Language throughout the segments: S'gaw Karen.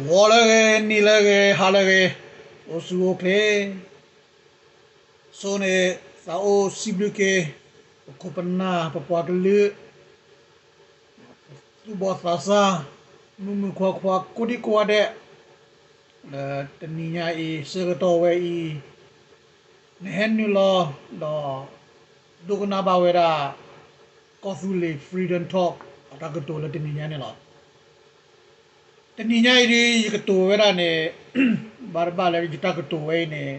ဂီၤလၢအဂ့ၤ, နံၤလၢအဂ့ၤ, ဟါလၢအဂ့ၤ, အိၣ်ဆူၣ်အိၣ်ချ့, ဆိန့ၣ် သးအိၣ်စံးဘျုးက့ၤ ပခိၣ်ပနၢ် ပပှၤကလုာ် သူၣ်ဘီၣ်သးစၢ် မုၣ်မုၣ်ခွါခွါ ကိးဒံကိးဂၤဒဲး လၢတနံၤညါအံၤ ဆၢကတီၢ်ဝဲအံၤ နဟဲနုာ်လီၤဒီး ဒိကနၣ်ဘၣ်ဝဲဒၣ် ကီၢ်သူလ့ၤ Freedom Talk အတၢ်ကတိၤလၢတနံၤညါန့ၣ်လီၤ. တနံၤညါအံၤဒ် ယကတိၤဝဲဒၣ်န့ၣ် ဘၣ်တဘၣ်လၢယတၢ်ကတိၤဝဲအံၤန့ၣ်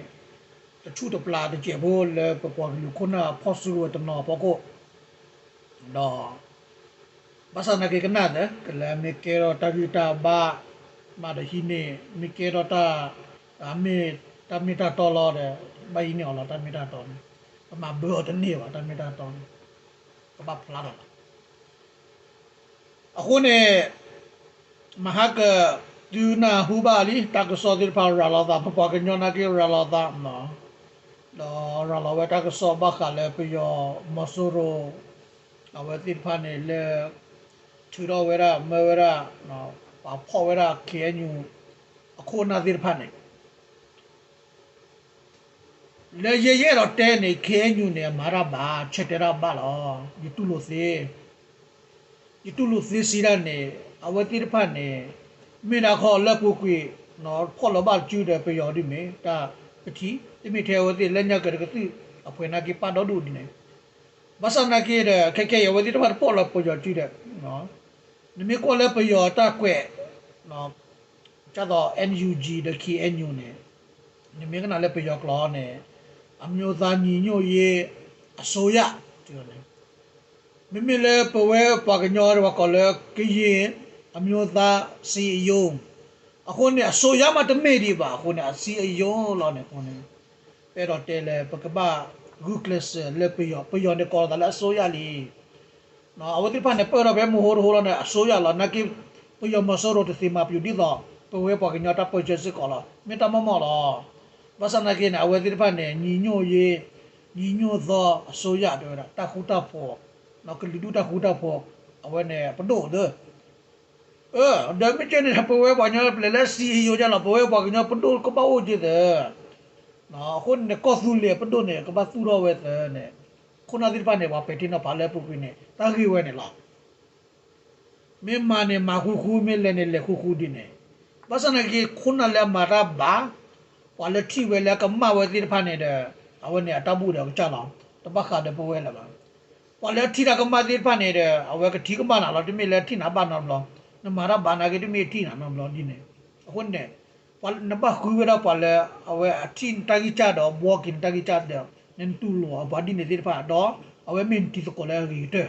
တဆူၣ်တပျၢ်တစဲးဖိလၢပပှၤကလုာ်ခိၣ်နၢ်ဖီၣ်စုကဝဲၤတနီၤအဖီခိၣ် ဒီး ဘၣ်ဆၣ်သနာ်က့ကနၣ်သ့ ကလဲၤမ့ၢ်ကဲထီၣ်တၢ်ဂံၢ်တၢ်ဘါ မးဒီးဟံးန့ၢ် မ့ၢ်ကဲထီၣ်တၢ် မ့ၢ်တၢ်မ့ၢ်တၢ်တီလီၤဒီး ဘၣ်ဟံးန့ၢ်အီၤလီၤ တၢ်မ့ၢ်တၢ်တီန့ၣ် ပမၤဘၢအီၤတန့ၢ်ဘၣ် တၢ်မ့ၢ်တၢ်တီန့ၣ် ကဘၣ်ဖျါထီၣ်လီၤ. အဃိန့ၣ် မဟါက သုနၢ်ဟူဘၣ်လံ တၢ်ကစီၣ်သ့ၣ်တဖၣ်ရၤလီၤသး ပပှၤကညီနာ်က့ရၤလီၤသး ဒီးရၤလီၤဝဲတၢ်ကစီၣ်ဘၣ်ဃးလၢပယီၤမီၤစိရိၤ အဝဲသ့ၣ်တဖၣ်န့ၣ်လၢ ထုးထီၣ်ဝဲဒၣ် မၢဝဲဒၣ် ပာ်ဖှိၣ်ဝဲဒၣ် ခ့ၣ်အဲၣ်ယူၣ် အခိၣ်အနၢ်သ့ၣ်တဖၣ်န့ၣ် လၢယဲယအဲၣ်ဒိးတဲန့ၣ် ခ့ၣ်အဲၣ်ယူၣ်န့ၣ် အမၤတၢ်ဘၣ် ဆၢတဲာ်တၢ်ဘၣ်လီၤ. ယတူၢ်လိာ်သ့ ယတူၢ်လိာ်သ့စံးဒၣ်န့ၣ် အဝဲသ့ၣ်တဖၣ်န့ၣ် မ့ၢ်ဒၣ်ခီလၢပူၤကွံာ် ဖီၣ်လီၤဘၣ်စုဒီးပယီၤဒ်မ့ၢ် တၢ်ပထံၣ် တမ့ၢ်ထဲအဝဲသ့ၣ်လၢညါက့ၤတကသုၣ် အပှဲၤနာ်က့ၤပာ်ဒီဒူၣ်ဒ်န့ၣ် ဘၣ်ဆၣ်သနာ်က့ဒီး ခဲကဲအံၤအဝဲသ့ၣ်တဖၣ်တဖီၣ်လီၤပယီၤစုဒီး နမ့ၢ်ကွၢ်လၢပယီၤတၢ်ကွဲး ဒ်သိး NUG ဒီး ခ့ၣ်အဲၣ်ယူၣ်န့ၣ် နမ့ၢ်ကနၣ်လၢပယီၤကျိာ်န့ၣ် အမျိုးသားညီညွတ်ရေးအစိုးရ န့ၣ် မ့မ့ၢ်လၢပဝဲပှၤကညီပှၤကိးလၢ ကရင်အမျိုးသားအစည်းအရုံး အဃိန့ၣ် အစိုးရမးတမ့ၢ်ဒံးဘၣ် အဃိန့ၣ် အစည်းအရုံးလီၤန့ၣ် အဃိန့ၣ် ပအဲၣ်ဒိးတဲလၢပကဘၣ်ဂုာ်ကျဲးစၢးလၢပယီၤ ပယီၤန့ၣ်ကိးလီၤသးလၢအစိုးရလံ အဝဲသ့ၣ်တဖၣ်န့ၣ် ပၢၢ်ထီၣ်ဖဲမဟိတဟိလီၤန့ၣ် အစိုးရလီၤ နာ်က့ ပယီၤမီၤစိရိၤတသ့မၤပယီၤဒ်သိး ပဝဲပှၤကညီတၢ်ပၢဆှၢစ့ၢ်ကီးလီၤ မ့ၢ်တၢ်မ့ၢ်မ့ၢ်လီၤ ဘၣ်ဆၣ်သနာ်က့န့ၣ် အဝဲသ့ၣ်တဖၣ်န့ၣ် ညီညွတ်ရေး ညီညွတ်သောအစိုးရ တဲဝဲဒၣ် တၢ်ဃူတၢ်ဖိး ကလုာ်ဒူၣ်တၢ်ဃူတၢ်ဖိး အဝဲန့ၣ် ပဒိၣ်သၢ ဒီးမ့ၢ်ကဲန့ၣ် ပဝဲပှၤကညီပျဲၤလၢ စံယိၤ ဒ်လီၤ ပဝဲပှၤကညီပဒိၣ်ကဘၣ်အိၣ်က့ၤသၢ အဃိန့ၣ် ကီၢ်သူလ့ၤပဒိၣ်န့ၣ် ကဘၣ်သူၣ်ထီၣ်ဝဲသၢန့ၣ် ခိၣ်နၢ်သ့ၣ်တဖၣ်န့ၣ် ပှၤပဲာ်ထံနီၤဖးလၢအပူၤကွံာ်န့ၣ် တၢ်ဂ့ၢ်ဝဲန့ၣ်လီၤ. မ့ၢ်မၤန့ၣ်မၤဃူဃူ မ့ၢ်လဲၤန့ၣ်လဲၤဃူဃူဒ်န့ၣ် ဘၣ်ဆၣ်သနာ်က့ ခိၣ်နၢ်လၢအမၤတၢ်ဘၣ် ပှၤလၢထံၣ်ဝဲလၢအကမၣ်ဝဲသ့ၣ်တဖၣ်န့ၣ်ဒီး အဝဲန့ၣ်အတၢ်ဘူၣ်ဒီးအကစၢ်လီၤ. တဘၣ်ဃးဒီးပဝဲလၢၤဘၣ်. ပှၤလၢထံၣ်တၢ်ကမၣ်သ့ၣ်တဖၣ်န့ၣ်ဒီး အဝဲကထံၣ်ကမၣ်နၤလီၤ. တမ့ၢ်လၢထံၣ်နၤဘၣ်နီတဘျီ, နမၤတၢ်ဘၣ်နာ်က့တမ့ၢ်ထံၣ်နၤနီတဘျီဒ်န့ၣ်. အဃိန့ၣ် နဘၣ်ဃုဝဲဒၣ်ပှၤလၢ အဝဲအထံၣ်နတၢ်ဂံၢ်စၢ်ဒီး ဘှီက့ၤနတၢ်ဂံၢ်စၢ်ဒီး နတူၢ်လိာ်အပှၤဒ်န့ၣ်သ့ၣ်တဖၣ်ဒီး အဝဲမ့ၢ်နတံၤသကိးလၢအဂ့ၤကတၢၢ်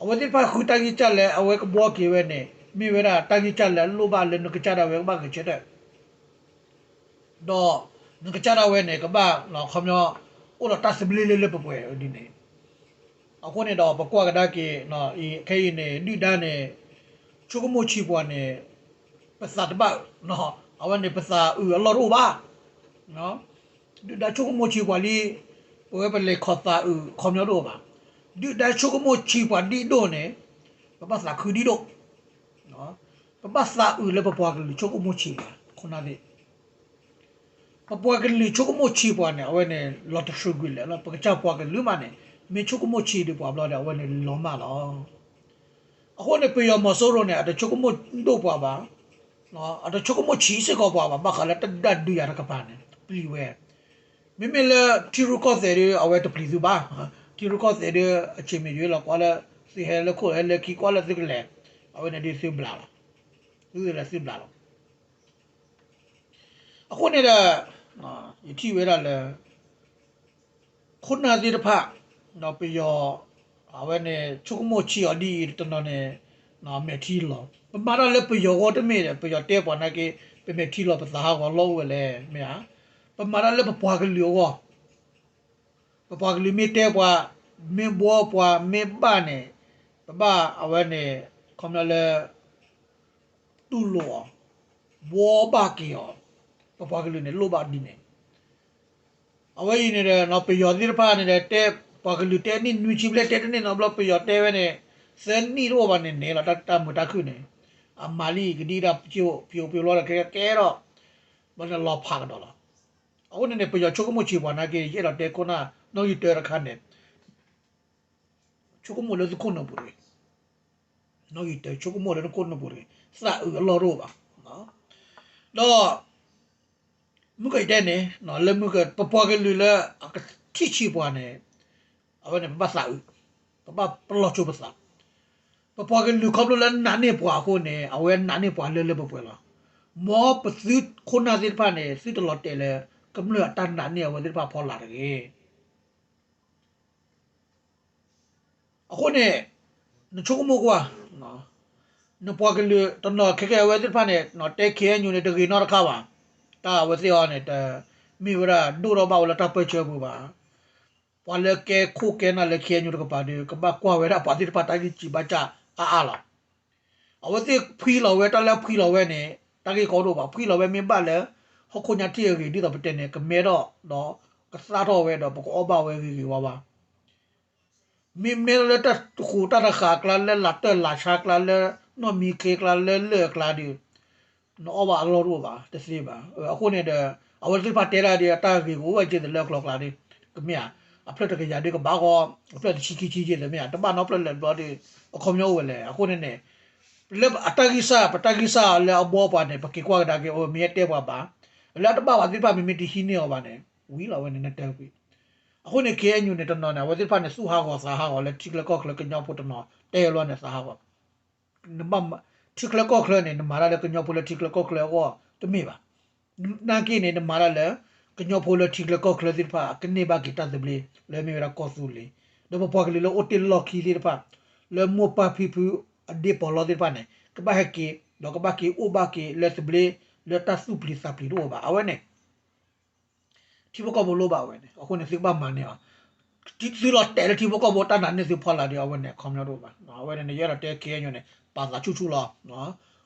အဝဲသ့ၣ်တဖၣ်ဃုတၢ်ဂံၢ်စၢ်လၢအဝဲကဘှီက့ၤဝဲန့ၣ် မ့ၢ်ဝဲဒၣ်တၢ်ဂံၢ်စၢ်လၢအလိၣ်ဘၣ်လၢနကစၢ်ဒၣ်ဝဲကဘၣ်ဂဲၤဆၢထၢၣ် ဒီးနကစၢ်ဒၣ်ဝဲန့ၣ် ကဘၣ်ခီပညီ အိၣ်ဒီးတၢ်သဘျ့လၢလၢပှဲၤပှဲၤဒ်န့ၣ်. အဃိန့ၣ်ဒီး ပကွၢ်ကဒါက့ၤ ခဲအံၤန့ၣ် ဒုၣ်ဒါန့ၣ် ဆိကမိၣ်ဆံးပှၤန့ၣ် ပသးတဘၣ်အုၣ်, အဝဲန့ၣ် ပသးအုၣ်အလီၢ်တအိၣ်ဘၣ်. ဒုၣ်ဒါဆိကမိၣ်ဆံးပှၤလံ, ပဝဲပလဲၤခီၣ်သးအုၣ်ခီပညီတအိၣ်ဘၣ်. ဒုၣ်ဒါဆိကမိၣ်ဆံးပှၤဒ်ဒိၣ်န့ၣ် ပဘၣ်သးခုဒ်ဒိၣ်, ပဘၣ်သးအုၣ်လၢပပှၤကလုာ်ဆိကမိၣ်ဆံးပှၤ ခိၣ်နၢ်သ့ၣ် ပပှၤကလုာ်ဆိကမိၣ်ဆံးပှၤန့ၣ် အဝဲန့ၣ် လီၤတဆှုးကွံာ်လဲၣ်လီၤ. ပကစၢ်ပှၤကလုာ်မးန့ၣ် မ့ၢ်ဆိကမိၣ်ဆံးဒံးပှၤဘျီဒီး အဝဲန့ၣ်လီၤမၢ်လီၤ. အဃိန့ၣ် ပယီၤမီၤစိရိၤန့ၣ် အတဆိကမိၣ်ဒိၣ်ပှၤဘၣ်, အတဆိကမိၣ်ဆံးစ့ၢ်ကီးပှၤဘၣ်, ဘၣ်ဃးလၢတၢ်ဒုးယၤတကပၤန့ၣ် ပျံၤဝဲ. မ့မ့ၢ်လၢထံရူၢ်ကီၢ်သဲးဒီး အဝဲတပျံၤသုဘၣ်. ထံရူၢ်ကီၢ်သဲးဒီး အဆံးမ့ၢ်ယွၤလီၤ ကွၢ်လၢသုဟဲလၢခိၣ်ဟဲလၢခံ ကွၢ်လၢသုကလဲၤ, အဝဲန့ၣ်ဒ်သုဘျးလီၤ, သုလဲၤသုဘျးလီၤ. အဃိန့ၣ်ဒီး ယထံၣ်ဝဲဒၣ်လၢ ခိၣ်နၢ်သ့ၣ်တဖၣ် ဒီးပယီၤ အဝဲန့ၣ် ဆိကမိၣ်ဆံးအီၤဒ်အံၤတနီၤန့ၣ် မဲာ်ထံလီၤ. ပမၤတၢ်လၢပယီၤအဂီၢ်တမ့ၢ်ဒီး ပယီၤတဲပှၤနာ်က့ ပမဲာ်ထံလီၤ ပသးဟးဂီၤလီၢ်အိၣ်ဝဲလဲၣ် မ့ၢ်ဧါ. ပမၤတၢ်လၢပပှၤကလုာ်အဂီၢ် ပပှၤကလုာ်မ့ၢ်တဲပှၤ မ့ၢ်ဘှီပှၤ မ့ၢ်ဘၣ်န့ၣ် ပဘၣ်အဝဲန့ၣ် ခီပညီလၢ တူၢ်လိာ်အီၤ ဘှီဘၣ်က့ၤအီၤ ပပှၤကလုာ်န့ၣ်လိၣ်ဘၣ်ဒ်န့ၣ်. အဝဲအံၤန့ၣ်ဒီး ပယီၤသ့ၣ်တဖၣ်န့ၣ်ဒီး တဲပှၤကလုာ်တဲနံၣ်နွံဆံဘျဲၣ် တဲတန့ၢ်နီတဘျီ ပယီၤတဲဝဲန့ၣ် သၢနံၣ်တအိၣ်ဘၣ်န့ၣ်န့ၣ်လီၤ တၢ်မုာ်တၢ်ခုၣ်န့ၣ် အမၤလံကဒံဒၣ် ပျိပျိပျိလီၤဒီး ကဲကဲထီၣ် ဘျီန့ၣ်လီၤဖးကဒီးလီၤ. အဃိန့ၣ်န့ၣ် ပယီၤဆိကမိၣ်ဆံးပှၤနာ်က့ ယအဲၣ်ဒိးတဲခိၣ်နၢ် နီၣ်ဂံၢ်တၢတခါန့ၣ် ဆိကမိၣ်လၢသုခိၣ်နူာ်ပူၤတဂ့ၤ, နီၣ်ဂံၢ်တၢဆိကမိၣ်လၢနခိၣ်နူာ်ပူၤတဂ့ၤ, သးအုးအလီၢ်တအိၣ်ဘၣ်. ဒီး မုၢ်ကယတဲန့ၣ် လၢမုၢ်က ပပှၤကလုာ်လၢအကထံၣ်ဆံးပှၤန့ၣ် အဝဲန့ၣ် ပဘၣ်သးအုး, ပဘၣ်ပလီၢ်ဆိပသး, ပပှၤကလုာ်ခီဖျိလၢနာ်န့ၢ်ပှၤအဃိန့ၣ် အဝဲနာ်န့ၢ်ပှၤလၢလၢပှဲၤပှဲၤလီၤ. မ်ပသုခိၣ်နၢ်သ့ၣ်တဖၣ်န့ၣ် သုတလီၤတဲာ်လၢ ကမျၢၢ်အတၢ်နာ်န့ၢ်အဝဲသ့ၣ်တဖၣ်ဖီလာ်တဂ့ၤ. အဃိန့ၣ် နဆိကမိၣ်ကွၢ်, နပှၤကလုာ်တနီၤခဲကဲအဝဲသ့ၣ်တဖၣ်န့ၣ် တဲ ခ့ၣ်အဲၣ်ယူၣ်န့ၣ် တဂ့ၤနီတခါဘၣ်. တၢ်အဝဲသ့ၣ်အီၤန့ၣ် တမ့ၢ်ဝဲဒၣ်ဒိၣ်ထီၣ်ဘၣ်ဝဲလၢတၢ်ပၢဆှၢပူၤဘၣ်. ပှၤလၢကဲခိၣ်ကဲနၢ်လၢ ခ့ၣ်အဲၣ်ယူၣ်တကပၤဒီး ကဘၣ်ကွၢ်ဝဲဒၣ်ပှၤသ့ၣ်တဖၣ်တၢ်ဂံၢ်စံးဘါစၢ်အါအါလီၤ. အဝဲသ့ၣ်ဖှံလီၤဝဲ တၢ်လၢဖှံလီၤဝဲန့ၣ် တၢ်ဂ့ၢ်ကီဒိၣ်ဘၣ်. ဖှံလီၤဝဲမ့ၢ်ဘၣ်လၢ ဟီၣ်ခိၣ်ညါထံၣ်အဂ့ၤ ဒ်သိးပတဲန့ၣ် ကမဲထီၣ်ဒီး ကသၣ်ထီၣ်ဝဲဒီး ပကအီၣ်ဘၣ်ဝဲဂ့ၤဂ့ၤဝါဝါ မ့မ့ၢ်လၢတၢ်ဃူတၢ်တဃာ်အကျါ လၢလၤတၢၢ်လၤဆါအကျါ လၢနီၢ်မံခ့အကျါ လၢလၢၢ်အကျါဒီး နအီၣ်ဘၣ်အလီၢ်တအိၣ်ဘၣ် တသ့ဘၣ်. အဃိန့ၣ်ဒီး အဝဲသ့ၣ်တဖၣ်တဲဒၣ်ဒီး အတၢ်ဂ့ၢ်ကအိၣ်ဝဲက့ၤသလၢအကျိၤအကျဲဒီး ကမ့ၢ်ဧါ, အဖျၢၣ်တကယၤဒီးကဘၣ်ဃီ အဖျၢၣ်တဆံခံဆံက့ၤသ့မ့ၢ်ဧါ, တဘၣ်နီတဖျၢၣ်လဲၤဘျီဒီး အခီပညီအိၣ်ဝဲလဲၣ်. အဃိန့ၣ်န့ၣ် လၢအတၢ်ဂံၢ်စၢ် ပတၢ်ဂံၢ်စၢ်လၢအဘှီပှၤန့ၣ် ပက့ၤကွၢ်ကဒါက့ၤ အမ့ၢ်တဲပှၤဘၣ်, လၢအတဘၣ်ပှၤသ့ၣ်တဖၣ် မ့မ့ၢ်တဟံးန့ၢ်အီၤဘၣ်န့ၣ် ဝံၤလီၤဝဲန့ၣ် နတဲကွံာ်. အဃိန့ၣ် ခ့ၣ်အဲၣ်ယူၣ်န့ၣ် တနီၤန့ၣ် အဝဲသ့ၣ်တဖၣ်န့ၣ် သူၣ်ဟးဂီၤသးဟးဂီၤလၢထံချၢကီၢ်ချၢ ကညီဖိတနီၤ တဲလီၤန့ၣ် သးဟးဂီၤ နဘၣ်မၤ ထံချၢကီၢ်ချၢန့ၣ် နမၤတၢ်လၢကညီဖိလၢထံချၢကီၢ်ချၢအဂီၢ်တမ့ၢ်ဘၣ်. နာ်က့န့ၣ် နမၤတၢ်လၢ ကညီဖိလၢထံချၢကီၢ်ချၢသ့ၣ်တဖၣ် ကန့ၢ်ဘၣ်က့ၤတၢ်သဘျ့ လၢမ့ၢ်ဝဲဒၣ်ကီၢ်သူလ့ၤ, ဒီးပပှၤကလုာ်လၢအိၣ်တ့ၢ်လီၢ်ခံသ့ၣ်တဖၣ် လၢမိၢ်ပၢ်ဖံဖုအဒ့ပီၢ်လီသ့ၣ်တဖၣ်န့ၣ် ကဘၣ်ဟဲက့ၤ ဒီးကဘၣ်က့ၤအိၣ်ဘၣ်က့ၤလၢသဘျ့ လၢတၢ်သူၣ်ပျံၤသးပျံၤတအိၣ်ဘၣ်. အဝဲန့ၣ် ထံဖိကီၢ်ဖိလိၣ်ဘၣ်ဝဲန့ၣ် အဃိန့ၣ် သုကဘၣ်မၤန့ၢ်အီၤ, သုလီၤတဲာ်လၢထံဖိကီၢ်ဖိတၢ်နာ်န့ၢ်သုဖီလာ်ဒီး အဝဲန့ၣ် အခီပညီတအိၣ်ဘၣ်. အဝဲန့ၣ် ယအဲၣ်ဒိးတဲ ခ့ၣ်အဲၣ်ယူၣ်န့ၣ် ပာ်သးဆူၣ်ဆူၣ်လီၤ.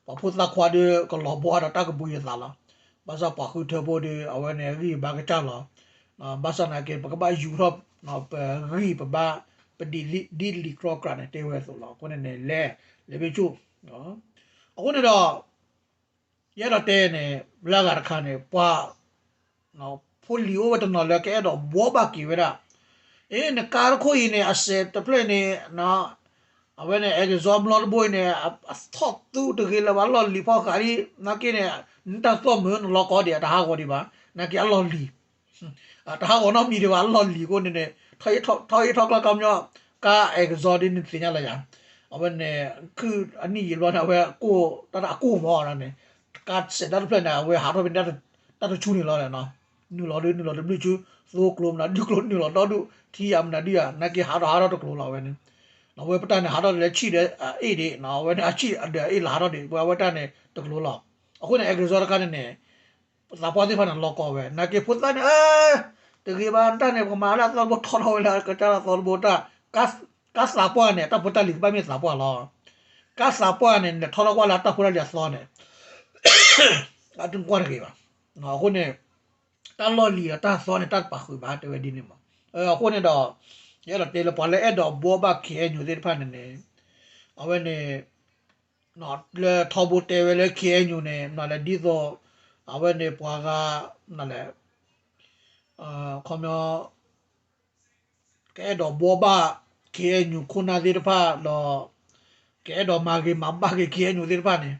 ပှၤဖိသၣ်ခွါဒီး ကလီၤဘှီဒီးတၢ်ကဘှံးယသးလီၤ. ဘၣ်ဆၣ်ပှၤဃုထၢဖိဒီး အဝဲန့ၣ် ဂံၢ်ဘါကစၢ်လီၤ. ဘၣ်ဆၣ်နာ်က့ ပကဘၣ်ယူၤထီၣ် ပဂံၢ်ပဘါ ပဒ်လံာ်ကြီကြၢ်န့ၣ် တဲဝဲအသိးလီၤ. အဃိန့ၣ်န့ၣ် လဲၤ လဲၤဘ့ၣ်ဆူၣ် အဃိန့ၣ်ဒီး ယအဲၣ်ဒိးတဲန့ၣ် လၢအဂၤတခါန့ၣ် ပှၤ ဖိလံၤအိၣ်ဝဲတနီၤလၢကအဲၣ်ဒိးဘှီဘၣ်က့ၤဝဲဒၣ်, အ့ နကါတခိၣ်အံၤန့ၣ် အစဲးတဖျၢၣ်န့ၣ် အဝဲန့ၣ် အဲကစီဘျီတဘိအံၤန့ၣ် အထီၣ်သူတဂ့ၤလၢၤဘၣ် အလီၢ်လံၤဖီၣ်ဃာ်လံ, နာ်က့န့ၣ် နတၢ်သီၣ်မုာ်နလီၤကီဒံး အတဟးဂီၤဒံးဘၣ်, နာ်က့အလီၢ်လံၤ တဟးဂီၤနီတမံၤဒံးဘၣ် အလီၢ်လံၤအဃိန့ၣ်န့ၣ် ထီၣ်အ့ၣ်ထီၣ်ကျီၢ်ကျီၢ်မညီ ကါအဲကစီဒ်န့ၣ်သ့ၣ်ညါလၢယၤ, အဝဲန့ၣ် ခုၣ်အနံၣ်ယံာ်ဘျီန့ၣ် အဝဲကိၢ် တၢ်တၢ်အကိၢ်မီၤန့ၣ်, ကါစဲးတၢ်တဖျၢၣ်န့ၣ် အဝဲဟးထီၣ်ဖဲန့ၣ် တၢ်တဆူန့ၣ်လီၤန့ၣ်, နုာ်လီၤဒုးနုာ်လီၤတဘျုးဆူ သိကျိမနုၤဒုးကျိနုာ်လီၤဒီဒူၣ် ထံယၤမနုၤဒုးယၤ နာ်က့ဟးထီၣ်ဟးထီၣ်တကျိၤလီၤဝဲန့ၣ်, အဝဲပတၢ်န့ၣ်ဟးထီၣ်လၢဆံၣ်ဒီးအ့ၣ်ဒံး အဝဲန့ၣ်အဆံၣ်ဒီးအ့ၣ်လၢဟးထီၣ်ဒံး ဝဲအဝဲတၢ်န့ၣ်တကျိၤလီၤ, အဃိန့ၣ် အဲကစီတခါန့ၣ်န့ၣ် သးပှၢ်သ့ၣ်တဖၣ်န့ၣ်လီၤကီဝဲ နာ်က့ဖိသၣ်န့ၣ် တဂ့ၤဘၣ်တၢ်န့ၣ် ပကမၤလၢအသီတဘိထီထီၣ်ဝဲလၢကစၢ်လၢအသီတဘိတၢ်, ကါသးပှၢ်န့ၣ် တၢ်ဖိတၢ်လံၤကဘၣ်မ့ၢ်သးပှၢ်လီၤ, ကါသးပှၢ်န့ၣ် လဲၤထီထီၣ်ကွၢ်လၢတၢ်ဖိတၢ်လံၤအသီန့ၣ် အတကွၢ်တဂ့ၤဘၣ်, အဃိန့ၣ် တၢ်လီၢ်လံၤဒီးတၢ်သီန့ၣ် တၢ်တပာ်ဃုာ်ဘၣ်တဲဝဲဒ်န့ၣ်မး, အဃိန့ၣ်ဒီး ယအဲၣ်ဒိးတဲလၢပှၤလၢအဲၣ်ဒိးဘှီဘၣ် ခ့ၣ်အဲၣ်ယူၣ်သ့ၣ်တဖၣ်န့ၣ်န့ၣ် အဝဲန့ၣ် လၢထီဘိတဲဝဲလၢ ခ့ၣ်အဲၣ်ယူၣ်န့ၣ် မနုၤလဲၣ်ဒ်သိး အဝဲန့ၣ်ပှၤဂၤ မနုၤလဲၣ် ခီပညီ ကအဲၣ်ဒိးဘှီဘၣ် ခ့ၣ်အဲၣ်ယူၣ်ခိၣ်နၢ်သ့ၣ်တဖၣ်ဒီး ကအဲၣ်ဒိးမၤဂ့ၤမၤဘၣ်က့ၤ ခ့ၣ်အဲၣ်ယူၣ် သ့ၣ်တဖၣ်န့ၣ်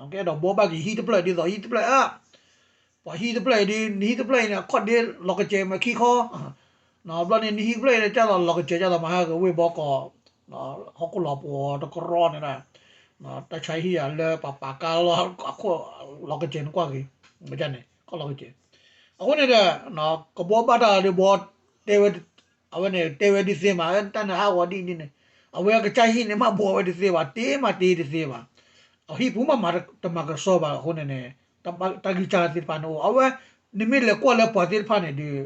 ကအဲၣ်ဒိးဘှီဘၣ်က့ၤဟံၣ်တဖျၢၣ်ဒ်သိးဟံၣ်တဖျၢၣ် ပှၤဟံၣ်တဖျၢၣ်အံၤဒ် နဟံၣ်တဖျၢၣ်အံၤန့ၣ် အခီၣ်ဒ့လီၤကစဲၤမ့ၢ်ခံခီ ဘျီန့ၣ် နဟံၣ်တဖျၢၣ်အံၤန့ၣ် ကၢ်သိးလီၤကစဲၤကၢ်သိးမၤဟါဂ့ၤဝ့ၢ်ဘီကီး ဟီၣ်ခိၣ်လီၤပှီၤတကရီန့ၣ် တၢ်ဆါဟံၣ်ယၤလၢပပာ်ကါလီၤ အခိၣ်လီၤကစဲၤနကွၢ်က့ၤ မ့ၢ်န့ၣ် ခီၣ်လီၤကစဲၤ အဃိန့ၣ်ဒီး ကဘှီဘၣ်တၢ်ဒီးဘှီ တဲဝဲ အဝဲန့ၣ် တဲဝဲဒ်သ့မး တၢ်န့ၣ်ဟးဂီၤဒ်န့ၣ်န့ၣ် အဝဲကစၢ်ဟံၣ်န့ၣ် မ့ၢ်ဘှီဝဲဒ်သ့ဘၣ် တ့မးတ့တသ့ဘၣ် အဟံၣ်ပူၤမးမးတမၤကဆှီဘၣ်အဃိန့ၣ်န့ၣ် တၢ်ဂံၢ်စၢ်သ့ၣ်တဖၣ်န့ၣ်အိၣ် အဝဲ နမ့ၢ်လဲၤကွၢ်လၢပှၤသ့ၣ်တဖၣ်န့ၣ်ဒီး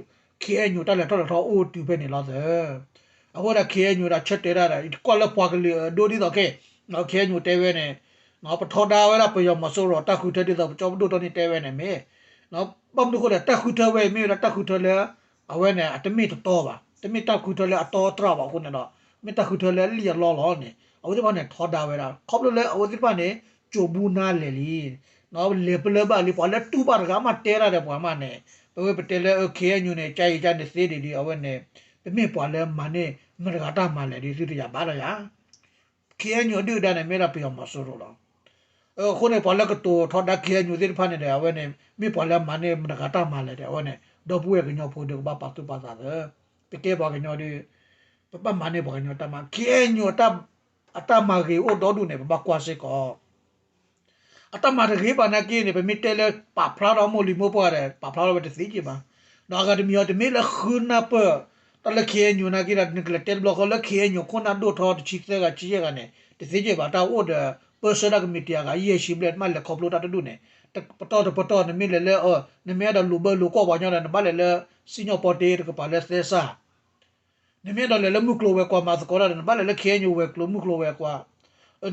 ခ့ၣ်အဲၣ်ယူၣ် တၢ်လဲၤထီၣ်လဲၤထီအိၣ်တုၤဖဲန့ၣ်လီၤသၢ အဃိဒီး ခ့ၣ်အဲၣ်ယူၣ် ဒီးဆၢတဲာ်တၢ်ဒီး ကွၢ်လၢပှၤကလုာ်အဒိဒ်သိးခဲ ခ့ၣ်အဲၣ်ယူၣ် တဲဝဲန့ၣ် ပထီဒါဝဲဒၣ်ပယီၤမီၤစိရိၤတၢ်ဃုထၢဒ်သိး ပကၠီပဒိၣ်တီန့ၣ်တဲဝဲန့ၣ်မ့ၢ် ဘၣ်မနုၤအဃိဒီး တၢ်ဃုထၢဝဲအံၤမ့ၢ်ဝဲဒၣ်တၢ်ဃုထၢလၢ အဝဲန့ၣ် အတမ့ၢ်တတီဘၣ် တမ့ၢ်တၢ်ဃုထၢလၢအတီအတြၢ်ဘၣ်အဃိန့ၣ်ဒီး မ့ၢ်တၢ်ဃုထၢလၢအလံၣ်အလီလီၤန့ၣ် အဝဲသ့ၣ်တဖၣ်န့ၣ် ထီဒါဝဲဒၣ် ခီဖျိလၢအဝဲသ့ၣ်တဖၣ်န့ၣ် ကၠိဘူနါလဲၣ်လံ, လဲၤပလၢၢ်ဘၣ်လံ, ပှၤလၢတူၢ်ဘၣ်တဂၤမးတဲတၢ်ဒီးပှၤမးန့ၣ်, ပဝဲပတဲလၢ ခ့ၣ်အဲၣ်ယူၣ်န့ၣ် ကၠါအံၤကၠါန့ၣ်သ့ဒံးဒံး အဝဲန့ၣ်, ပမ့ၢ်ပှၤလၢမၤန့ၢ်မတၤတဂၤတၢ်မၤလဲၣ်ဒီး သုတယၤဘၣ်လီၤယၤ ခ့ၣ်အဲၣ်ယူၣ်အဒုၣ်အဒါန့ၣ် မ့ၢ်ဒၣ်ပယီၤမီၤစိရိၤလီၤ. အဃိန့ၣ် ပှၤလၢကတိၤထီဒါ ခ့ၣ်အဲၣ်ယူၣ်သ့ၣ်တဖၣ်န့ၣ်ဒီး အဝဲန့ၣ် မ့ၢ်ပှၤလၢမၤန့ၢ်မတၤတဂၤတၢ်မၤလဲၣ်ဒီး အဝဲန့ၣ် ဒီပုၢ်ဝဲၢ်ကညီဖိဒီးကဘၣ်ပာ်သူၣ်ပာ်သးသၢ, ပကဲပှၤကညီဒီး ပဘၣ်မၤန့ၢ်ပှၤကညီတၢ်မၤ, ခ့ၣ်အဲၣ်ယူၣ် အတၢ်မၤဂ့ၤအိၣ်ဒီဒူၣ်န့ၣ် ပဘၣ်ကွၢ်စ့ၢ်ကီး အတၢ်မၤတဂ့ၤဘၣ်နာ်က့န့ၣ် ပမ့ၢ်တဲလၢပာ်ဖျါထီၣ်မိၢ်လံၤမိၢ်ပှၢ်ဒီး ပာ်ဖျါထီၣ်ဝဲတသ့က့ဘၣ်. ဒီးအဂၤတမံၤအံၤ တမ့ၢ်လၢဃုနၢ်ပၢၢ် တၢ်လၢ ခ့ၣ်အဲၣ်ယူၣ် နာ်က့ဒီး နကလဲၤတဲတဘျီဃီလၢ ခ့ၣ်အဲၣ်ယူၣ် ခိၣ်နၢ်ဒိၣ်ထီတဆံသၢဂၤ ဆံယဲၢ်ဂၤန့ၣ် တသ့က့ဘၣ်. တၢ်အိၣ်ဒီး ပၢဆှၢတၢ်ကမံးတံာ်အဂၤ ယဲၢ်ဆံဘျဲၣ် နဘၣ်လဲၤခီဖျိတၢ်တဒူၣ်န့ၣ် ပတီၢ်တပတီၢ် နမ့ၢ်လဲၤလၢ နမ့ၢ်အဲၣ်ဒိးလူၤဘၢလူၤကွီၢ်ပှၤကညီဒီး နဘၣ်လဲၤလၢ စံၣ်ညီၣ်ပီတ့တကပၤလၢသဲစး နမ့ၢ်အဲၣ်ဒိးလဲၤလၢမုၢ်ကျိၤဝဲၤကွာ်မၤသကိးတၢ်ဒီး နဘၣ်လဲၤလၢ ခ့ၣ်အဲၣ်ယူၣ် ဝဲၤကျိၤမုၢ်ကျိၤဝဲၤကွာ်,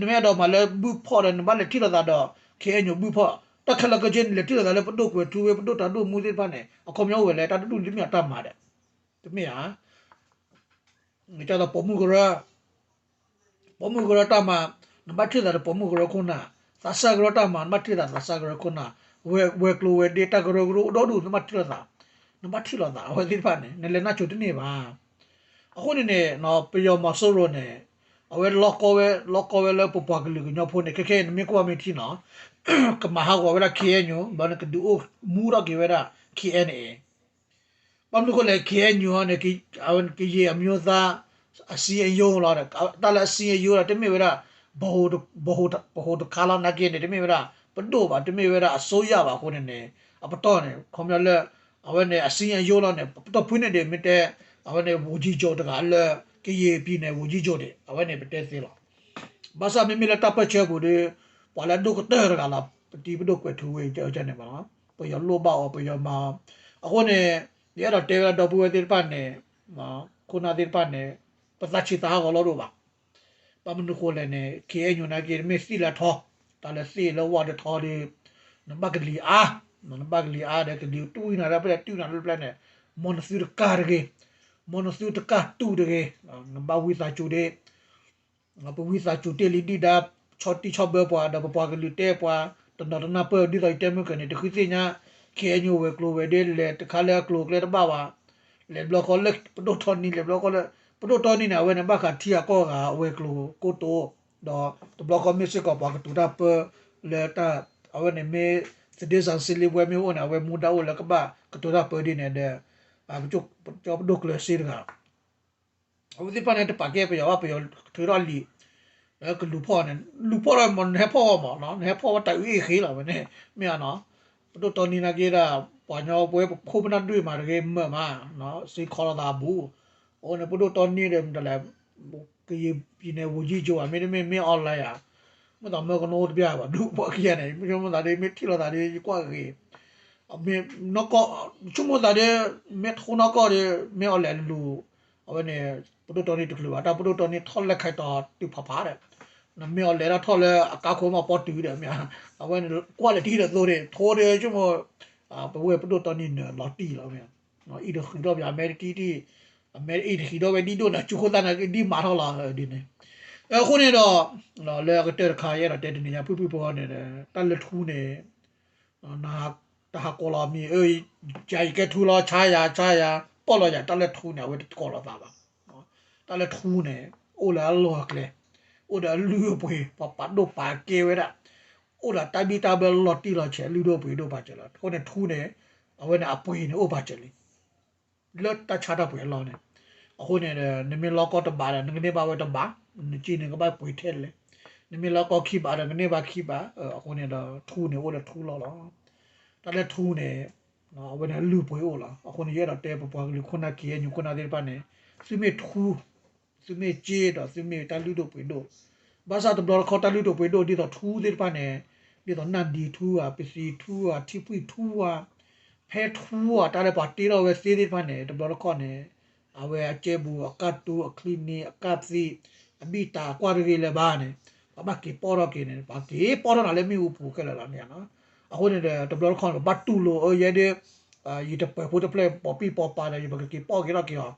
နမ့ၢ်အဲၣ်ဒိးမၤလၢဘုၣ်ဖီၣ်ဒီး နဘၣ်လဲၤထံၣ်လိာ်သးဒီး ခ့ၣ်အဲၣ်ယူၣ် ဘုၣ်ဖီၣ်, တၢ်ခဲလၢာ်ခဲဆ့န့ၣ် လဲၤထံၣ်လိာ်သးလၢပဒိၣ်ကွဲၤထူဝ့ ပဒိၣ်တၢ်ဒိၣ်မူသ့ၣ်တဖၣ်န့ၣ် အခီပညီအိၣ်ဝဲလဲၣ်, တၢ်တဒူၣ်န့ၣ်တမ့ၢ်အတၢ်မၤဒီး တမ့ၢ်ဧါ. ဒ်သိးပိာ်မုၣ်ကရၢ ပိာ်မုၣ်ကရၢတၢ်မၤ နဘၣ်ထံၣ်လိာ်သးဒီးပိာ်မုၣ်ကရၢခိၣ်နၢ်, သးစၢ်ကရၢတၢ်မၤ နဘၣ်ထံၣ်လိာ်သးသးစၢ်ကရၢခိၣ်နၢ်, ဝဲၤကျိၤဝဲၤဒ့ တၢ်ကရၢကရိအိၣ်ဒီဒူၣ် နဘၣ်ထံၣ်လိာ်သး, နဘၣ်ထံၣ်လိာ်သး အဝဲသ့ၣ်တဖၣ်န့ၣ် နလဲၤနၢ်စိၤတန့ၢ်ဘၣ်. အဃိန့ၣ်န့ၣ် ပယီၤမီၤစိရိၤန့ၣ် အဝဲလီကီဝဲ လီကီဝဲလၢပပှၤကလုာ်ကညီဖိန့ၣ် ခဲခဲအံၤ နမ့ၢ်ကွၢ်မ့ၢ်ထံနီၤ ကမၤဟးဂီၤဝဲဒၣ် ခ့ၣ်အဲၣ်ယူၣ် ဘျီန့ၣ် ကဒုးအိၣ်မူထီၣ်က့ၤဝဲဒၣ် ခ့ၣ်အဲၣ်ယူၣ် ဘၣ်မနုၤအဃိလဲၣ် ခ့ၣ်အဲၣ်ယူၣ် အံၤန့ၣ် ကရင်အမျိုးသား အစည်းအရုံး လီၤ, တၢ်လၢအစည်းအရုံး လီၤ တမ့ၢ်ဝဲဒၣ် ပဟိတခါလီၤ နာ်က့န့ၣ် တမ့ၢ်ဝဲဒၣ် ပဒိၣ်ဘၣ် တမ့ၢ်ဝဲဒၣ်အစိုးရဘၣ်အဃိန့ၣ်န့ၣ် အပတီၢ်န့ၣ် ခီပညီလၢ အဝဲန့ၣ် အစည်းအရုံး လီၤန့ၣ် ပတီၢ်ဖုန့ၣ်ဒီး မ့ၢ်တဲ အဝဲန့ၣ် ဝန်ကြီးချုပ် တဂၤလၢ ကရင်ပြည်နယ် ဝန်ကြီးချုပ် န့ၣ် အဝဲန့ၣ် ပတဲသ့လီၤ. ဘၣ်ဆၣ်မ့မ့ၢ်လၢတၢ်ပၢၢ်ဆၢပူၤဒီး ပှၤလၢအဒိၣ်ကတၢၢ်တဂၤလီၤ ပတံၤပဒိၣ်ကွဲၤထူဝ့ ကန့ၣ်မးလီၤ. ပယီၤလိၣ်ဘၣ်အီၤ ပယီၤမၤအီၤ, အဃိန့ၣ် ယအဲၣ်ဒိးတဲဝဲဒၣ်ဒီပုၢ်ဝဲၢ်သ့ၣ်တဖၣ်န့ၣ် ခိၣ်နၢ်သ့ၣ်တဖၣ်န့ၣ် ပသးဆံးသးဟးဂီၤလီၤဒိၣ်ဘၣ်. ဘၣ်မနုၤဃိလဲၣ်န့ၣ် ခ့ၣ်အဲၣ်ယူၣ် နာ်က့ တမ့ၢ်သ့ၣ်လၢထီ, တၢ်လၢသ့ၣ်လၢဝၣ်ဒီးထီဒီး နဘၣ်ကလံၤအါ, နဘၣ်ကလံၤအါဒီး ကလံၤတူၢ်နၤလၢပျဲၢ် တူၢ်နၤလၢပျဲၢ်န့ၣ် မ်နသုတကၢ်တဂ့ၤ, မ်နသုတကၢ်တူၢ်တဂ့ၤ, နဘၣ်ဝံသးစူၤဒ့ ပဝံသးစူၤတ့ၢ်လံဒုၣ်ဒါ ဆီၣ်တံၢ်ဆီၣ်ဘၢပှၤ ဒီးပပှၤကလုာ်တဲပှၤ တနီၤတနၢ်ပၢၢ် ဒ်သိးယတဲမုၢ်ကၢၤန့ၣ် တဃုသ့ၣ်ညါ ခ့ၣ်အဲၣ်ယူၣ် ဝဲၤကျိၤဝဲၤဒ့ လဲၤတခါလၢအကျိၤအကျဲတဘၣ်ဘၣ်, လဲၤဘျီဃီလၢပဒိၣ်တီနံၤ လဲၤဘျီဃီလၢ ပဒိၣ်တီနံၤန့ၣ် အဝဲန့ၣ်ဘၣ်ဃးထံဂၤကီၢ်ဂၤ အဝဲၤကျိၤကိတိာ်, ဒီးတဘျီဃီမ့ၢ်စ့ၢ်ကီးပှၤကတိၤတၢ်ပၢလၢတၢ် အဝဲန့ၣ်မ့ၢ် သဒ့စၣ်စ့လံပွဲမ့ၢ်အိၣ်န့ၣ် အဝဲမူဒါအိၣ်လၢကဘၣ်ကတိၤတၢ်ပၢဒ်န့ၣ်ဒီး ကၠီပဒိၣ်ကျၢၤစ့တဂၤ အဝဲသ့ၣ်တဖၣ်န့ၣ် တပာ်ကဲပယီၤဘၣ် ပယီၤထုးထီၣ်လံာ် လၢကလူၤဖီၣ်န့ၣ် လူၤဖီၣ်ထီၣ်မး နဟဲဖီၣ်ဝဲမး နဟဲဖီၣ်ဝဲတၢ်အုၣ်အ့ၣ်ဃ့လီၤဝဲန့ၣ် မ့ၢ်ဧါနီၤ ပဒိၣ်တီနံၤနာ်က့ဒၣ် ပှၤညီပဝဲပခိၣ်ပနၢ်ဒွဲၣ်မးတဂ့ၤမၢ်မး စ့ခီလိာ်သးအဘူး အဃိန့ၣ် ပဒိၣ်တီနံၤဒီးမတၤလဲၣ် ကရင်ပြည်နယ်ဝန်ကြီးချုပ် ဧါ မ့တမ့ၢ် မင်းအောင်လှိုင် ဧါ မ့ၢ်သးမၢကနိတပျၢ်ဘၣ် ဒူပှၤခံဂၤန့ၣ် မ့ၢ်ဆိကမိၣ်သးဒီး မ့ၢ်ထံၣ်လိာ်သးဒီး ယကွၢ်ဂ့ၤ မ့ၢ်နီၢ်ကီၢ် ဆိကမိၣ်သးဒီး မ့ၢ်ထိနီၢ်ကီၢ်ဒီး မ့ၢ်အီၤလဲၣ်လူၤ အဝဲန့ၣ် ပဒိၣ်တီနံၤတချုးဘၣ် တၢ်ပဒိၣ်တီနံၤထီၣ်လဲၢ်ခဲတီၤတုၤဖးဖးဒီး နမ့ၢ်အီၤလဲၤဒၣ်ထီၣ်လၢအကါခိၣ်မးပီတုၤဒီးမ့ၢ် အဝဲန့ၣ် ကွၢ်လၢတဟံၣ်ဒီးသိဒီး ထိဒီးဆိကမိၣ် ပဝဲပဒိၣ်တီနံၤနၢၤလီၤတံၢ်လီၤမ့ၢ် အံၤတဃံးထီၣ်ပယီၤ အမဲတံၢ်တံၢ် အမဲအံၤတဃံးထီၣ်ဝဲဒ်ဒိၣ်န့ၣ် ကၠူခိၣ်သၣ်န့ၣ် ဒ်မၤထီၣ်လီၤဒ်န့ၣ် အဃိန့ၣ်ဒီး လၢအကတၢၢ်တခါ ယအဲၣ်ဒိးတဲတနံၤညါ ဖုၣ်ဖုၣ်ဖိန့ၣ် တၢ်လၢထူန့ၣ် တၢ်ဟးကိးလီၤမံၤ ယၤယကဲထူလီၤ ဆါယၤ ဆါယၤ ပီၢ်လီၤယၤ တၢ်လၢထူန့ၣ် အဝဲတကိးလီၤသးဘၣ် တၢ်လၢထူန့ၣ် အိၣ်လၢအလီၢ်အကျဲ အိၣ်ဒီးအလုၢ်အပှ့ၤ ပှၤပာ်ဒိၣ်ပာ်ကဲဝဲဒၣ် အိၣ်ဒီးတၢ်ဘံၣ်တၢ်ဘၢလီၤတံၢ်လီၤဆဲး လုၢ်ဒိၣ်ပှ့ၤဒိၣ်ပာ်စၢၤလီၤ အဃိန့ၣ်ထူန့ၣ် အဝဲန့ၣ်အပှ့ၤန့ၣ်အိၣ်ပာ်စၢၤလံ လၢတၢ်ဆါတၢ်ပှ့ၤအလီၢ်န့ၣ် အဃိန့ၣ် နမ့ၢ်လီကီတဘးဒီး နကန့ၢ်ဘၣ်ဝဲတဘး နစ့န့ၣ်ကဘၣ်ပှ့ၤထဲလဲၣ် နမ့ၢ်လီကီခံဘးဒီး ကန့ၢ်ဘၣ်ခံဘး အဃိန့ၣ်ဒီးထူန့ၣ်အိၣ်လၢထူလီၢ်လီၤ တၢ်လၢထူန့ၣ် အဝဲန့ၣ်အလုၢ်အပှ့ၤအိၣ်လီၤ အဃိန့ၣ် ယအဲၣ်ဒိးတဲပပှၤကလုာ်ခိၣ်နၢ် ခ့ၣ်အဲၣ်ယူၣ် ခိၣ်နၢ်သ့ၣ်တဖၣ်န့ၣ် သုမ့ၢ်ထူ သုမ့ၢ်စ့ဒီးသုမ့ၢ်တၢ်လုၢ်ဒိၣ်ပှ့ၤဒိၣ် ဘၣ်ဆၣ်တဘျီတခီၣ်တၢ်လုၢ်ဒိၣ်ပှ့ၤဒိၣ် ဒ်သိးထူသ့ၣ်တဖၣ်န့ၣ် ဒ်သိးနၢ်ဒံထူဧါ ပသံထူဧါ ထံဖှံၣ်ထူဧါ ဖဲထူဧါ တၢ်လၢပှၤတ့ထီၣ်ဝဲသ့သ့ၣ်တဖၣ်န့ၣ် တဘျီတခီၣ်န့ၣ် အဝဲအကဲဘူး အကၢ်တူ အချံနံၤ အကၢ်သံ အဘံၣ်တၢ်ကွၢ်တဂ့ၤလၢၤဘၣ်န့ၣ် ပှၤဘၣ်က့ၤပီၣ်ထီၣ်က့ၤန့ၣ် ပှၤက့ၤပီၣ်ထီၣ်နၤလၢမ့ၣ်အူပူၤခဲလၢာ်လီၤန့ၣ် အဃိန့ၣ်ဒီး တဘျီတခီၣ်န့ၣ် ပဘၣ်တူၢ်လိာ်အၢယဲဒၣ် ယတပၢၤဖိတဖျၢၣ် ပိာ်ပံၣ်ပိာ်ပၤဒီး ယပကက့ၤပီၣ်က့ၤထီၣ်က့ၤအီၤ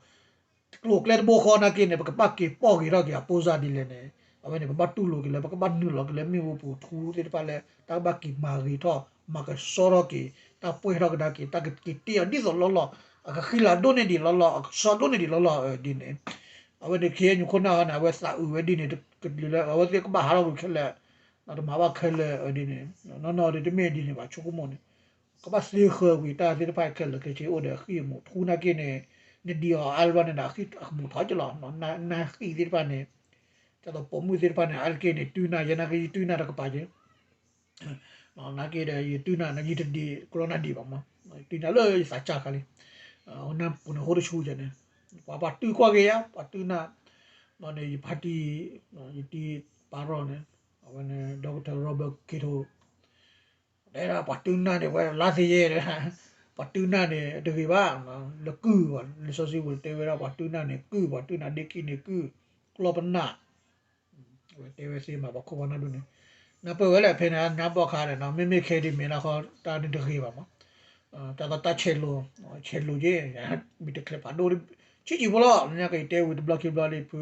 ကျိၤကျဲတဘိဃီနာ်က့န့ၣ် ပကဘၣ်က့ၤပီၣ်က့ၤထီၣ်က့ၤအပိစၢ်ဒ်လဲၣ်န့ၣ် အဝဲန့ၣ် ပဘၣ်တူၢ်လိာ်က့ၤလၢ ပကဘၣ်နုာ်လီၤက့ၤလၢမ့ၣ်အူပူၤထူသ့ၣ်တဖၣ်လၢ တၢ်ကဘၣ်က့ၤမၤဂ့ၤထီၣ် မၤကဆှီထီၣ်က့ၤ တၢ်ပှဲၤထီၣ်ကဒါက့ၤ တၢ်ကက့ၤတ့ၢ်အီၤဒ်သိးလီၢ်လီၢ် အကဃံလၤဒိၣ်န့ၢ်ဒံးလီၢ်လီၢ် အကဆှီဒိၣ်န့ၢ်ဒံးလီၢ်လီၢ်ဒ်န့ၣ် အဝဲန့ၣ် ခ့ၣ်အဲၣ်ယူၣ်ခိၣ်နၢ်ဟီန့ၣ် အဝဲသးအုးဝဲဒ်န့ၣ် တကလုာ်လၢ အဝဲသ့ၣ်ကဘၣ်ဟးထီၣ်ကွံာ်ခဲလၢာ် တမၤဘၣ်ခဲလၢာ်ဒ်န့ၣ် နီၢ်နီၢ်ဒ်တမ့ၢ်ဒ်န့ၣ်ဘၣ် ဆိကမိၣ်န့ၣ် ကဘၣ်သ့ဃၢၤကွံာ်တၢ်သ့ၣ်တဖၣ်ခဲလၢာ်ခဲဆ့အိၣ်ဒီးအဃံအမူးထူနာ်က့န့ၣ် နဒံးအီၤအါလၢၤဘျီန့ၣ်ဒီး အဃံအမူးထီၣ်က့ၤလီၤ နၢ်ဃံးသ့ၣ်တဖၣ်န့ၣ် ဒ်သိးပိာ်မုၣ်သ့ၣ်တဖၣ်န့ၣ် အါတက့ၢ်န့ၣ် တုၤနၤယဲနာ်က့ ယတုၤနၤတကပၤက့ၤ နာ်က့ဒီး ယတုၤနၤန့ၣ် ယတဒံးကျီနၤဒံးဘၣ်မး တုၤနၤလၢယသးစၢ်ခါလံ နပူၤန့ၣ်ဟိတဆူယဲန့ၣ် ပှၤပှၤတုၤကွၢ်က့ၤယါ ပှၤတုၤနၤ ဘျီန့ၣ် ယဖါတံၢ် ယတံၢ်ပၢ်ရီၣ်န့ၣ် အဝဲန့ၣ် Doctor Robert Kyoto တဲဒၣ်ပှၤတုၤနၤန့ၣ် ဝဲလါသ့ယဲ ပှၤတုၤနၤန့ၣ် တဂ့ၤဘၣ် လၢကုၢ်ဘၣ် လံာ်စီဆှံပူၤတဲဝဲဒၣ် ပှၤတုၤနၤန့ၣ် ကုၢ် ပှၤတုၤနၤဒ့ခံန့ၣ်ကုၢ် ကျီပနၢ် ဝဲတဲဝဲသ့မး ပှၤခိၣ်ပှၤနၢ်ဒိၣ်န့ၣ် နၢ်ပၢၢ်ဝဲလၢဖဲန့ၣ် ညါဘီၣ်ခါဒီး မ့မ့ၢ်ခဲဒ်မဲာ်နၢ်ခီ တၢ်န့ၣ်တဂ့ၤဘၣ်မး တၢ်သီတၢ်ဆဲးလိၤ ဆဲးလိၤက့ၤ မ့ၢ်တချဲးဖးဒိၣ် ဆံးဆံးဖိလီၤ လၢညါက့ၤတဲဝံၤတဘျီခံဘျီလံဖု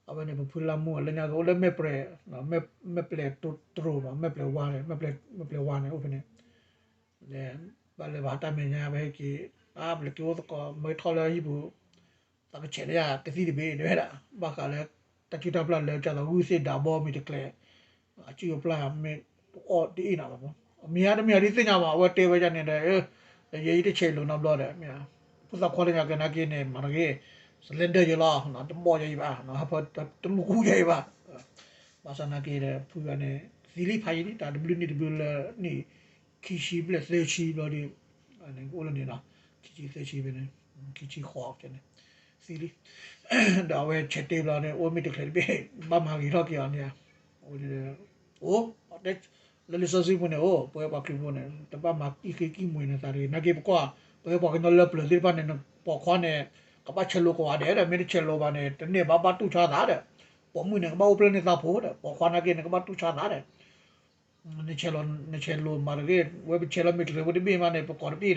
အဝဲန့ၣ် ပဖုလၢမူ လၢညါက့ၤအိၣ်လၢမဲၢ်ပျဲၢ် မဲၢ်ပျဲၢ်တရိးမး မဲၢ်ပျဲၢ်ဝါန့ၣ် မဲၢ်ပျဲၢ်ဝါန့ၣ် အိၣ်ဖဲန့ၣ် ဘၣ်လဲၤဘၣ်တၢ်မဲာ်ညါ ပဟဲက့ၤ အါ ပလဲၤက့ၤအိၣ်သကိး မ့ၢ်ထီၣ်လၢဟံၣ်ပူၤ သးကဆဲးလၢယၤ ကသံၣ်တဘ့ၣ် တဲဝဲဒၣ် ဘၣ်ဃးလၢ တၢ်စုတၢ်ပျၢ်လၢ ကၢ်သးဂုၢ်သ့ၣ်ဒးဘီမ့ၢ်တကျဲၤ အစုအပျၢ်မ့ၢ်တအီၣ်တအ့ၣ်နၤဘၣ်မး အမံၤဧါတမံၤဧါဒ်သ့ၣ်ညါဘၣ် အဝဲတဲဝဲဒ်န့ၣ်ဒီး ယဲယတဆဲးလိၤနီတဘျီဒီး မ့ၢ်ဧါ ဖိသၣ်ခွါလၢညါက့ၤနာ်က့န့ၣ် မၤတဂ့ၤ စလဲဒၢၣ်ယဲလီၤ တဘီၣ်ယဲအံၤဘၣ် ဟးဖၢတလူၤကူယဲအံၤဘၣ် ဘၣ်ဆၣ်နာ်က့ဒီး ဖုဂၤန့ၣ် သံလံဖးယံၤလံ တၢ်တဘျုးနံၣ်တဘျုးလၢနံၣ် ခံဆံဘျဲၣ်သၢဆံဘျီဒီး အိၣ်လၢန့ၣ်လီၤ ခံဆံသၢဆံဖဲန့ၣ် ခံဆံဃိးန့ၣ် သံလံ ဒီးအဝဲဆဲးတဲဘျီန့ၣ် အိၣ်မ့ၢ်တချုးတဘ့ၣ် ဘၣ်မၤဂ့ၤထီၣ်က့ၤအီၤန့ၣ်ဧါ အိၣ် လၢလံာ်စီဆှံပူၤန့ၣ် အိၣ် ပဝဲပှၤခရံာ်ဖိန့ၣ် တဘၣ်မၤကံၣ်ဃ့ကံၣ်မှံၤနသးတဂ့ၤ နာ်က့ပကွၢ် ပဝဲပှၤကညီလၢပျၢၤသ့ၣ်တဖၣ်န့ၣ် ပိာ်ခွါန့ၣ် ကဘၣ်ဆဲးလိၤကိးဂၤဒဲးဒီး မ့ၢ်တဆဲးလိၤဘၣ်န့ၣ် တန့ၢ်ဘၣ်ဘၣ်တူၢ်ဆါသးဒီး ပိာ်မုၣ်န့ၣ် ကဘၣ်အိၣ်ဖျဲၣ်န့ၢ်သးဖိဒီး ပိာ်ခွါနာ်က့န့ၣ် ကဘၣ်တူၢ်ဆါသးဒီး နဆဲးလိၤ နဆဲးလိၤမၤတဂ့ၤ ဝဲပဆဲးလီၤမ့ၢ်တချုးဖိတဘ့ၣ်မးန့ၣ် ပကိးတဘ့ၣ်ဒီး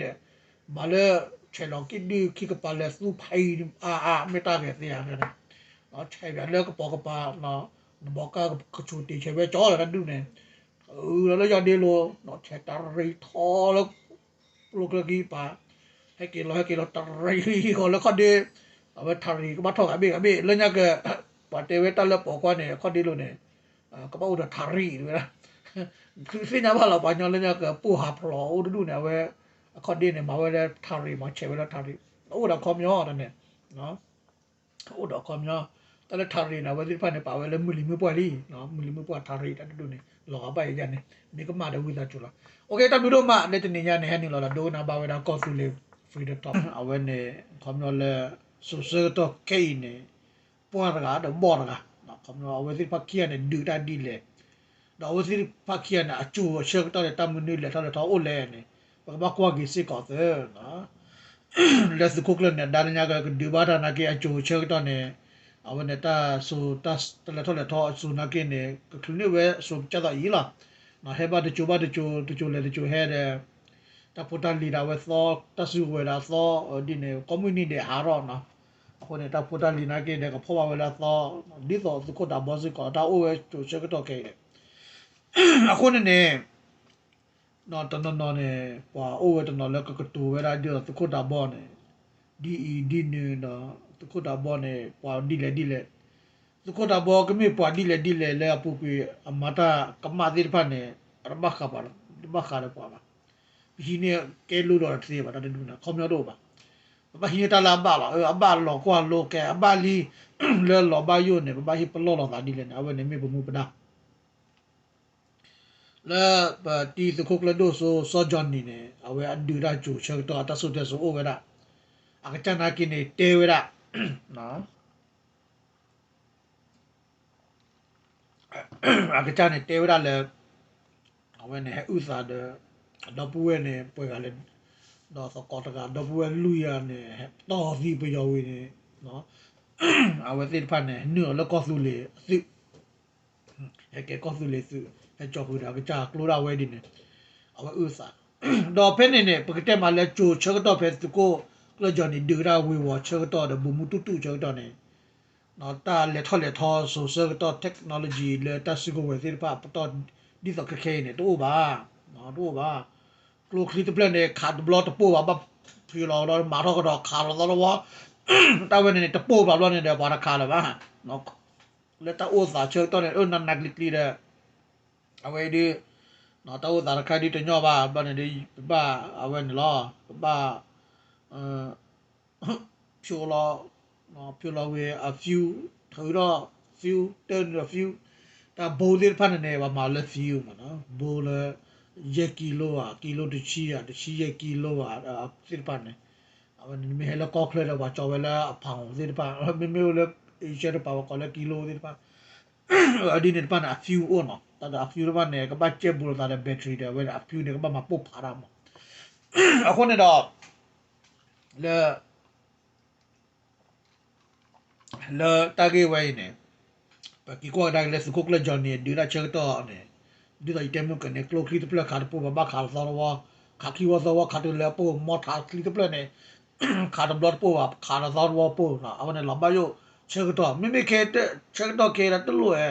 မၤလၢ ဆဲးလီၤကံၣ်ဒုၣ်ခံကပၤလၢသူဖးအံၤအါအါ မ့ၢ်တၢ်ဂဲၤသ့ဧါန့ၣ် ဆဲးဘၣ်လၢကပိာ်ကပၤ နဘီကါကဆူးတ့ၢ်ဆဲးဝဲကၠီလၢတၢ်ဒုၣ်န့ၣ် အုးလီၤလၢယီၢ်ဒ့လိၤ ဆဲးတရံးထီလၢ ပျိကျၢၤကံပၤ ဟဲက့ၤလီၤဟဲက့ၤလီၤ တရံးဃီလၢခီၣ်ဒ့ အဝဲထးရံးကဘၣ်ထီၣ်ဂၤဘ့ၣ်ဂၤဘ့ၣ် လၢညါက ပှၤတဲဝဲတၢ်လၢပိာ်ခွါန့ၣ် အခီၣ်ဒ့လိၤန့ၣ် ကဘၣ်အိၣ်ဒီးထးရံးဝဲဒၣ် သ့ၣ်ညါဘၣ်လီၤ ပှၤကညီလၢညါကပိၢ်ဟးဖျိးအိၣ်တဒူၣ်န့ၣ် အဝဲ အခီၣ်ဒ့န့ၣ် မၤဝဲလၢထးရံးမး ဆဲးဝဲလၢထးရံး အိၣ်ဒီးအခီပညီတၢ်န့ၣ် အိၣ်ဒီးအခီပညီ တၢ်လၢထးရံးန့ၣ် အဝဲသ့ၣ်တဖၣ်န့ၣ် ပာ်ဝဲလၢမုၢ်လံၤမုၢ်ပှၢ်လံ မုၢ်လံၤမုၢ်ပှၢ်ထးရံးတၢ်တဒူၣ်န့ၣ် လီၤဂာ်ဘၣ်ယဲယဲန့ၣ် မ့ၢ်ကမၣ်ဒီးဝံသးစူၤလီၤ အိၣ်က့ၤ တၢ်ဘျုးဒိၣ်မး လၢတနံၤညါန့ၣ် ဟဲနုာ်လီၤဒီးဒိကနၣ်ဘၣ်ဝဲဒၣ်ကီၢ်သူလ့ၤ Freedom Talk အဝဲန့ၣ် ခီပညီလၢ စိၤဆၢကတီၢ်ခဲအံၤန့ၣ် ပှၢ်တဂၤဒီးဘီၣ်တဂၤ ခီပညီအဝဲသ့ၣ်တဖၣ်ခံဂၤန့ၣ် ဒုးတၢ်ဒ်လဲၣ် ဒီးအဝဲသ့ၣ်တဖၣ်ခံဂၤန့ၣ် အစိၤအဆၢကတီၢ်န့ၣ် တၢ်မနုၤလဲၤထီၣ်လဲၤထီအိၣ်လဲၣ်န့ၣ် ပကဘၣ်ကွၢ်က့ၤစ့ၢ်ကီးသ့ လၢသုးခိၣ်ကျၢၢ်န့ၣ် ဒါလၢညါကကဒုးဘၣ်တၢ်နာ်က့ အစိၤအဆၢကတီၢ်န့ၣ် အဝဲန့ၣ်တၢ်စိၤ တၢ်လဲၤထီၣ်လဲၤထီအစိၤနာ်က့န့ၣ် ကချုးန့ၢ်ဝဲစိၤကၢ်သိးအံၤလီၤ. ဟဲဘၣ်တစိၤဘၣ်တစိၤ တစိၤလဲၤတစိၤဟဲဒီး တၢ်ဖိတၢ်လံၤဒီးအဝဲသီ တၢ်စုကဝဲၤဒီးအသီ ဒ်န့ၣ် ကိးမုၢ်နံၤဒဲးဟးထီၣ်နီၤ. အဃိန့ၣ် တၢ်ဖိတၢ်လံၤနာ်က့ဒီး ကဖီၣ်ဘၣ်ဝဲလၢအသီ ဒ်သိးသုးခိၣ်ဒးဘီစ့ၢ်ကီး တၢ်အိၣ်ဝဲစိၤဆၢကတီၢ်ခဲအံၤဒီး အဃိန့ၣ်န့ၣ် တနီၤနီၤန့ၣ် ပှၤအိၣ်ဝဲတနီၤလၢကကတိၤဝဲဒၣ်ဒ်သိးသုးခိၣ်ဒးဘီန့ၣ် ဒ်အံၤဒ်နုၤဒီး သုးခိၣ်ဒးဘီန့ၣ် ပှၤဒ်လဲၣ်ဒ်လဲၣ်, သုးခိၣ်ဒးဘီကမ့ၢ်ပှၤဒ်လဲၣ်ဒ်လဲၣ်လၢအပူၤကွံာ် အမၤတၢ်ကမၣ်သ့ၣ်တဖၣ်န့ၣ် အတဘၣ်ဃးဘၣ် တဘၣ်ဃးဒီးပှၤဘၣ်. ပဟံးန့ၢ်ကဲလိဒီးတသ့ဘၣ် တၢ်တဒူၣ်န့ၣ် ခီပညီတအိၣ်ဘၣ်. ပဘၣ်ဟံးန့ၢ်တၢ်လၢအဘၣ်ဘၣ်, အၢ အဘၣ်လီၤကွၢ်လိကဲ အဘၣ်လံ လၢလီၤဘၣ်ယိၣ်န့ၣ် ပဘၣ်ဟ့ၣ်ပလီၢ်လိာ်သးဒ်လဲၣ်န့ၣ် အဝဲန့ၣ်မ့ၢ်ပမူပဒါ လၢပတံၤသုးခိၣ်ကျၢၢ်ဒိၣ်စိ စီၤကၠီနံၤန့ၣ် အဝဲအဒုးတၢ်စိၤဆၢကတီၢ် အတၢ်စိၤတဲစိၤအိၣ်ဝဲဒၣ်, အကစၢ်နာ်က့န့ၣ် တဲဝဲဒၣ် အကစၢ်န့ၣ်တဲဝဲဒၣ်လၢ အဝဲန့ၣ်ဟဲအုၣ်သးဒီး အဒီပုၢ်ဝဲၢ်န့ၣ် ပှဲၤဂၤလဲၣ်, ဒီးသကိးတဂၤ ဒီပုၢ်ဝဲၢ်လွံၢ်ဂၤန့ၣ် ဟဲတီၢ်သံပယီၤဝံၤန့ၣ် အဝဲသ့ၣ်တဖၣ်န့ၣ် ဟဲနုာ်အီၤလၢကီၢ်သူလ့ၤသုး ဟဲကဲကီၢ်သူလ့ၤသုး ဟဲကၠီၤဃုာ်ဒီးအကစၢ်ကျိဒၣ်ဝဲဒ်န့ၣ် အဝဲအုၣ်သး, ဒီးဖဲန့ၣ်န့ၣ် ပကတဲမးလၢစိၤဆၢကတီၢ်ဖဲသုးခိၣ်ကျၢၢ်ကၠီနံၤဒုးဝဲဒၣ်ဝ့ၤဝီၤဆၢကတီၢ်ဒီး ဘိးမူတူၢ်တူၢ်ဆၢကတီၢ်န့ၣ် တၢ်လဲၤထီၣ်လဲၤထီစိၤဆၢကတီၢ် technology လၢတၢ်စုကဝဲၤသ့ၣ်တဖၣ်ပတီၢ်ဒ်သိးခဲခဲအံၤန့ၣ် တအိၣ်ဘၣ်, တအိၣ်ဘၣ်. ကျိချံတဖျၢၣ်န့ၣ် ခးတဘျီတပိၢ်ဘၣ်, ဘၣ်ဖုလီၤဒီးမၤထီၣ်ကဒီးခးလီၤသီတဝီ, တၢ်ဝဲန့ၣ်န့ၣ် တပိၢ်ဘၣ်ဘျီန့ၣ်ဒီး ပှၤတခးလၢၤဘၣ်. လၢတၢ်အိၣ်သးဆၢကတီၢ်န့ၣ် အၢနးနးကျံၤကျံၤဒီး အဝဲဒုး တၢ်အိၣ်သးတခါဒုးတညီဘၣ်ဘျီန့ၣ်ဒီး ပဘၣ်အဝဲန့ၣ်လီၤ, ပဘၣ် ဖျိလီၤ, ဖျိလီၤဝဲအ fuel, ထုးထီၣ် fuel, တၢနုာ်ဒီး fuel, တၢ်ဘိသ့ၣ်တဖၣ်န့ၣ်န့ၣ် ပှၤမၤလၢ fuel မးနီၤ, ဘိလၢ ယဲၢ်ကံလိဧါ, ကံလိတဆံဧါ, တဆံယဲၢ်ကံလိဧါ, သ့ၣ်တဖၣ်န့ၣ်, အဝဲန့ၣ်မ့ၢ်ဟဲလၢကီၢ်ချၢဒီး ပှၤကၠီဝဲလၢအ pound သ့ၣ်တဖၣ်, မ့မ့ၢ်အိၣ်လၢ Asia တပၤ ပှၤကိးလၢကံလိသ့ၣ်တဖၣ် အဒ်န့ၣ်တဖၣ်န့ၣ် အ fuel အိၣ်နီၤ, တၢ်ဒီးအ fuel တဖၣ်န့ၣ် ကဘၣ်ကဲဘူးလိာ်သးဒီး battery ဒီး အဝဲဒၣ်အ fuel န့ၣ် ကဘၣ်မၤပိၢ်ဖးတၢ်မး, အဃိန့ၣ်ဒီး လၢ လၢတၢ်ဂ့ၢ်ဝဲအံၤန့ၣ် ပက့ၤကွၢ်ကဒါက့ၤလၢသုးခိၣ်ကျၢၢ် Johnny ဒုးတၢ်ဆၢကတီၢ်န့ၣ်, ဒ်သိးယတဲမုၢ်ကန့ၣ် ကျိချံတဖျၢၣ်ခးတပိၢ်ဘၣ် ဘၣ်ခးလီၤသီတဝီ, ခးခံဝီသီဝီ ခးတုၤလၢအပိၢ် မီထးချံတဖျၢၣ်န့ၣ် ခးတဘျီတပိၢ်ဘၣ် ခးလီၤသီတဝီပိၢ်နီၤ, အဝဲန့ၣ်လီၤဘၣ်ယိၣ်ဆၢကတီၢ်, မ့မ့ၢ်ခဲဆၢကတီၢ်ခဲဒၣ်တလိၣ်ဧဲ,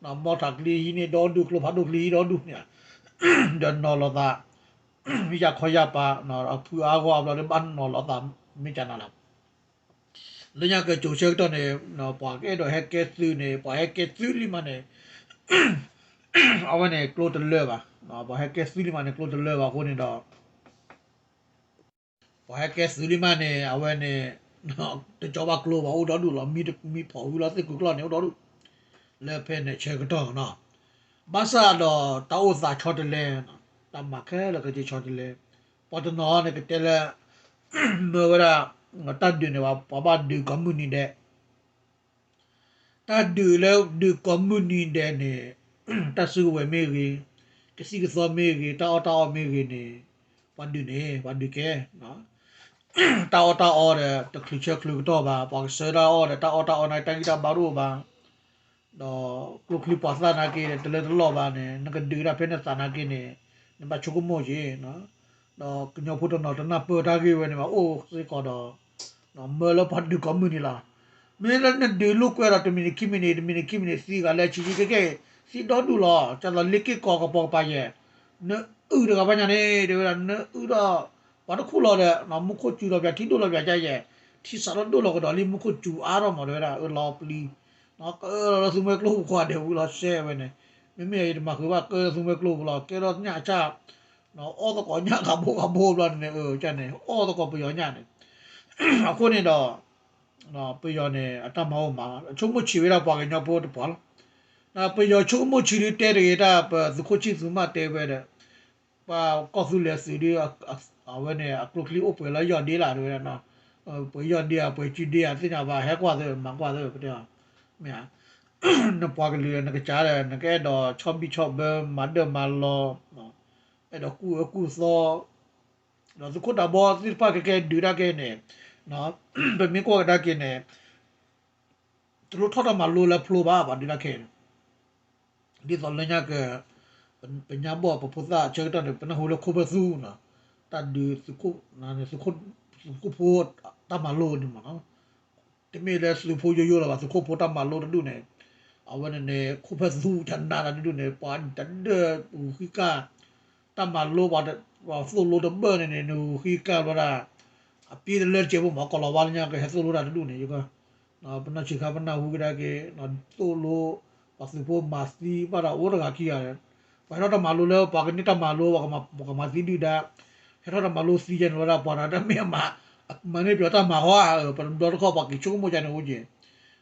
မီထးချံဟံးန့ၢ်ဒီဒူၣ် ကျိဖးဒိၣ်ချံဟံးဒီဒူၣ်န့ၣ်, ဒီးနီၤလိာ်သး ယၢ်ခီယၢ်ပၤ, အဖုအါဂီၢ်အဘျီဒီး ဘၣ်နီၤလိာ်သး မ့ၢ်ကနၤလီၤ. လၢညါကၠိၤဆၢကတီၢ်န့ၣ် ပှၤကအဲၣ်ဒိးဟဲကဲသုးန့ၣ် ပှၤဟဲကဲသုးလံမးန့ၣ် အဝဲန့ၣ်ကျိတလၢဘၣ်, ပှၤဟဲကဲသုးလံမးန့ၣ် ကျိတလၢဘၣ်အဃိန့ၣ်ဒီး ပှၤဟဲကဲသုးလံမးန့ၣ် အဝဲန့ၣ် တကၠီဘၣ်ကျိဘၣ် အိၣ်ဒီဒူၣ်လီၤ, မံဖီၣ်ဝံၤလီၤ သ့ၣ်ကုာ်ကျီၢ်န့ၣ် အိၣ်ဒီဒူၣ် လၢဖဲန့ၣ်ဆၢကတီၢ်နီၤ, ဘၣ်ဆၣ်ဒီးတၢ်အိၣ်သးဆီတလဲ, တၢ်မၤခဲလၢာ်ကက့ၤဆီတလဲ, ပှၤတနီၤန့ၣ်ကတဲလၢ မၢဝဲဒၣ် တၢ်ဒုးန့ၣ် ပှၤဘၣ်ဒုးကိးမုၢ်နံၤဒဲး တၢ်ဒုးလၢဒုးကိးမုၢ်နံၤဒဲးန့ၣ် တၢ်စုကဝဲၤမ့ၢ်ဂ့ၤ, ကသံၣ်ကသီမ့ၢ်ဂ့ၤ, တၢ်အီၣ်တၢ်အီမ့ၢ်ဂ့ၤန့ၣ် ပှၤဒုးန့ၣ် ပှၤဒုးကဲ, တၢ်အီၣ်တၢ်အီဒီး တချုးဆၢချုးကတီၢ်ဘၣ်, ပှၤကဆှၢတၢ်အီၣ်ဒီး တၢ်အီၣ်တၢ်အီန့ၣ် တၢ်ဂံၢ်တၢ်ဘါတအိၣ်ဘၣ်, ဒီးကျိချံပှၤသၣ်နာ်က့ တလၢတလီၢ်ဘၣ်န့ၣ် နကဒုးတၢ်ဖဲနသးနာ်က့န့ၣ် နဘၣ်ဆိကမိၣ်က့ၤ, ဒီးကညီဖိတနီၤတနၢ်ပၢၢ်တၢ်ဂ့ၢ်ဝဲန့ၣ်ဘၣ် အိၣ်စ့ၢ်ကီးဒီး မၢလၢပှၤဒုးကိးမုၢ်နံၤလီၤ. မ့ၢ်လၢနဒုးလိာ်ကွဲဒီး တမံးနံးခံမံးနံး တမံးနံးခံမံးနံး သံဂၤလၢဆံးဆံးကဲကဲ သံဒီဒူၣ်လီၤ. ကၢ်သိးလ့ၢ်က့ၢ်ကီးကပီၤကပၤယဲၢ်, နအုၣ်တဂၤဘၣ်ညါန့ၣ် တဲဝဲဒၣ် နအုၣ်ဒီး ပှၤတခူၣ်လီၤဒီး မူခိၣ်စူၤလီၤပၠး ထံဒိၣ်လီၤပၠးကဲယဲၢ်, ထံစးထီၣ်ဒိၣ်လီၤကဒီးလံ မူခိၣ်စူၤအါထီၣ်မး တဲဝဲဒၣ် အၢလီၤပျံၤ ကၢလီၤလၢသူမှဲကျိပူၤဃီဒဲးဝံၤလီၤစဲဝဲန့ၣ်, မ့မ့ၢ်ယတမၤဃုာ်ဘၣ် ကၢလၢသူမှဲကျိပူၤလီၤ ကဲထီၣ်ညၣ်အဆၣ် အီၣ်သကိးညၣ်ဂၤဘိဂၤဘိဘျီန့ၣ် ကန့ၣ် အီၣ်သကိးပယီၤညၣ်န့ၣ်, အဃိန့ၣ်ဒီး ပယီၤန့ၣ် အတၢ်မၤအိၣ်မး ဆိကမိၣ်ဆံးဝဲဒၣ်ပှၤကညီဖိတပှၤလီၤ. ပယီၤဆိကမိၣ်ဆံးဒုးတဲတဂ့ၤ တၢ်ပသုးခိၣ်ဆံၣ်သုးမၢ်တဲဝဲဒီး ပှၤကီၢ်သူလ့ၤသုးဒုး အဝဲန့ၣ် အကျိချံအိၣ်ပှဲၤလီၤယီၢ်ဒ့လၢ် တဲဝဲဒၣ်, ပှဲၤယီၢ်ဒ့ဧါ ပှဲၤစုဒ့ဧါ သ့ၣ်ညါဘၣ် ဟဲကွၢ်သ့ မၤကွၢ်သ့ ပတဲအီၤ, မ့ၢ်ဧါ, နပှၤကလုာ်နကစၢ်ဒီး နကအဲၣ်ဒိးဆီဘံၣ်ဆီဘၢ မၤဒၢၣ်မၤလီၤ အဲၣ်ဒိးကူၣ်အၢကူၣ်သီ, ဒီးသုးခိၣ်ဒးဘီသ့ၣ်တဖၣ်ကကဲဒုးတၢ်ကဲန့ၣ်, ပမ့ၢ်ကွၢ်ကဒါက့ၤန့ၣ် တလိၣ်ထီၣ်တၢ်မၤလိလၢဖျိဘၣ် ပှၤဒုးတၢ်ခဲန့ၣ်, ဒ်သိးလၢညါက ပညါဘီၣ်ပဖိသၣ်ဆၢကတီၢ်န့ၣ် ပနၢ်ဟူလၢခိၣ်ဖၢၣ်သူနီၤ, တၢ်ဒုးသုးခိၣ်, သုးခိၣ်ဖိတၢ်မၤလိန့ၣ်မးနီၤ, တမ့ၢ်လၢသုးဖိယိယိလၢၤဘၣ် သုးခိၣ်ဖိတၢ်မၤလိတဒူၣ်န့ၣ်, အဝဲန့ၣ်န့ၣ် ခိၣ်ဖၢၣ်သူတနါတဒူၣ်န့ၣ် ပှၤတဒၢးဂုၤဃံကၢ် တၢ်မၤလိပှၤသိၣ်လိတဘၢၣ်န့ၣ်န့ၣ် နဂုၤဃံကၢ်ဘျီဒၣ်, အပ့တလၢတစဲးဖိမး ကီၤလၤဝါလၢညါကဟဲသိၣ်လိတၢ်တဒူၣ်န့ၣ် ယက ပနီၢ်ဆံးခါပနၢ်ဟူကဒါက့ၤ သိၣ်လိ ပှၤသုးဖိမၤသံဘၣ်ဒီးအိၣ်တဂၤခံဂၤ, ပှၤဟဲထီၣ်တၢ်မၤလိလၢပှၤကန့ၢ်တၢ်မၤလိ ပှၤကမၤသံဒုၣ်ဒါ, ဟဲထီၣ်တၢ်မၤလိသံယဲၢ်န့ၣ်ဝဲဒၣ် ပှၤတၢ်တမ့ၢ်အမၤ, မၤန့ၢ်ပယီၤတၢ်မၤဟီဧါ, ပတဘျီတခီၣ်ပှၤက့ၤဆိကမိၣ်ကန့ၣ်အိၣ်က့ၤ,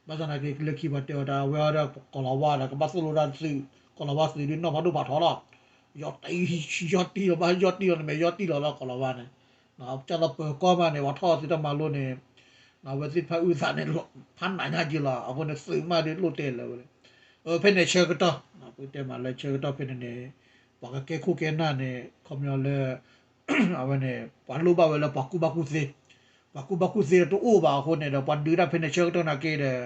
ဘၣ်ဆၣ်သနာ်က့ လၢခံပှၤတဲအီၤတၢ် အဝဲအီၤဒီးကီၤလၤဝါဒီး ကဘၣ်သိၣ်လိတၢ်သုး ကီၤလၤဝါသုးဒုးနီၢ်ဖးဒိၣ်ဖးထီလီၤ, ယီၢ်တံၢ် ယီၢ်တံၢ်လီၤဘၣ် ယီၢ်တံၢ်လီၤန့ၣ်မ့ၢ်ယီၢ်တံၢ်လီၤလၢကီၤလၤဝါန့ၣ်, ကၢ်သိးပၢၤကီၢ်မးန့ၣ် ပှၤထီၣ်သုးတၢ်မၤလိန့ၣ် အဝဲသ့ၣ်တဖၣ်အုၣ်သးန့ၣ် ဖးနးညါက့ၤလီၤ. အဃိန့ၣ် သုးမးဒ်လိၣ်တဲလၢၤဝဲ, ဖဲန့ၣ်ဆၢကတီၢ် ပကတဲမးလၢဆၢကတီၢ်ဖဲန့ၣ်န့ၣ် ပှၤကကဲခိၣ်ကဲနၢ်န့ၣ် ခီပညီလၢ အဝဲန့ၣ် ပှၤလိၣ်ဘၣ်ဝဲလၢပှၤကူၣ်ဘၣ်ကူၣ်သ့, ပှၤကူၣ်ဘၣ်ကူၣ်သ့တအိၣ်ဘၣ်အဃိန့ၣ်ဒီး ပှၤဒုးတၢ်ဖဲန့ၣ်ဆၢကတီၢ်နာ်က့ဒီး ခီ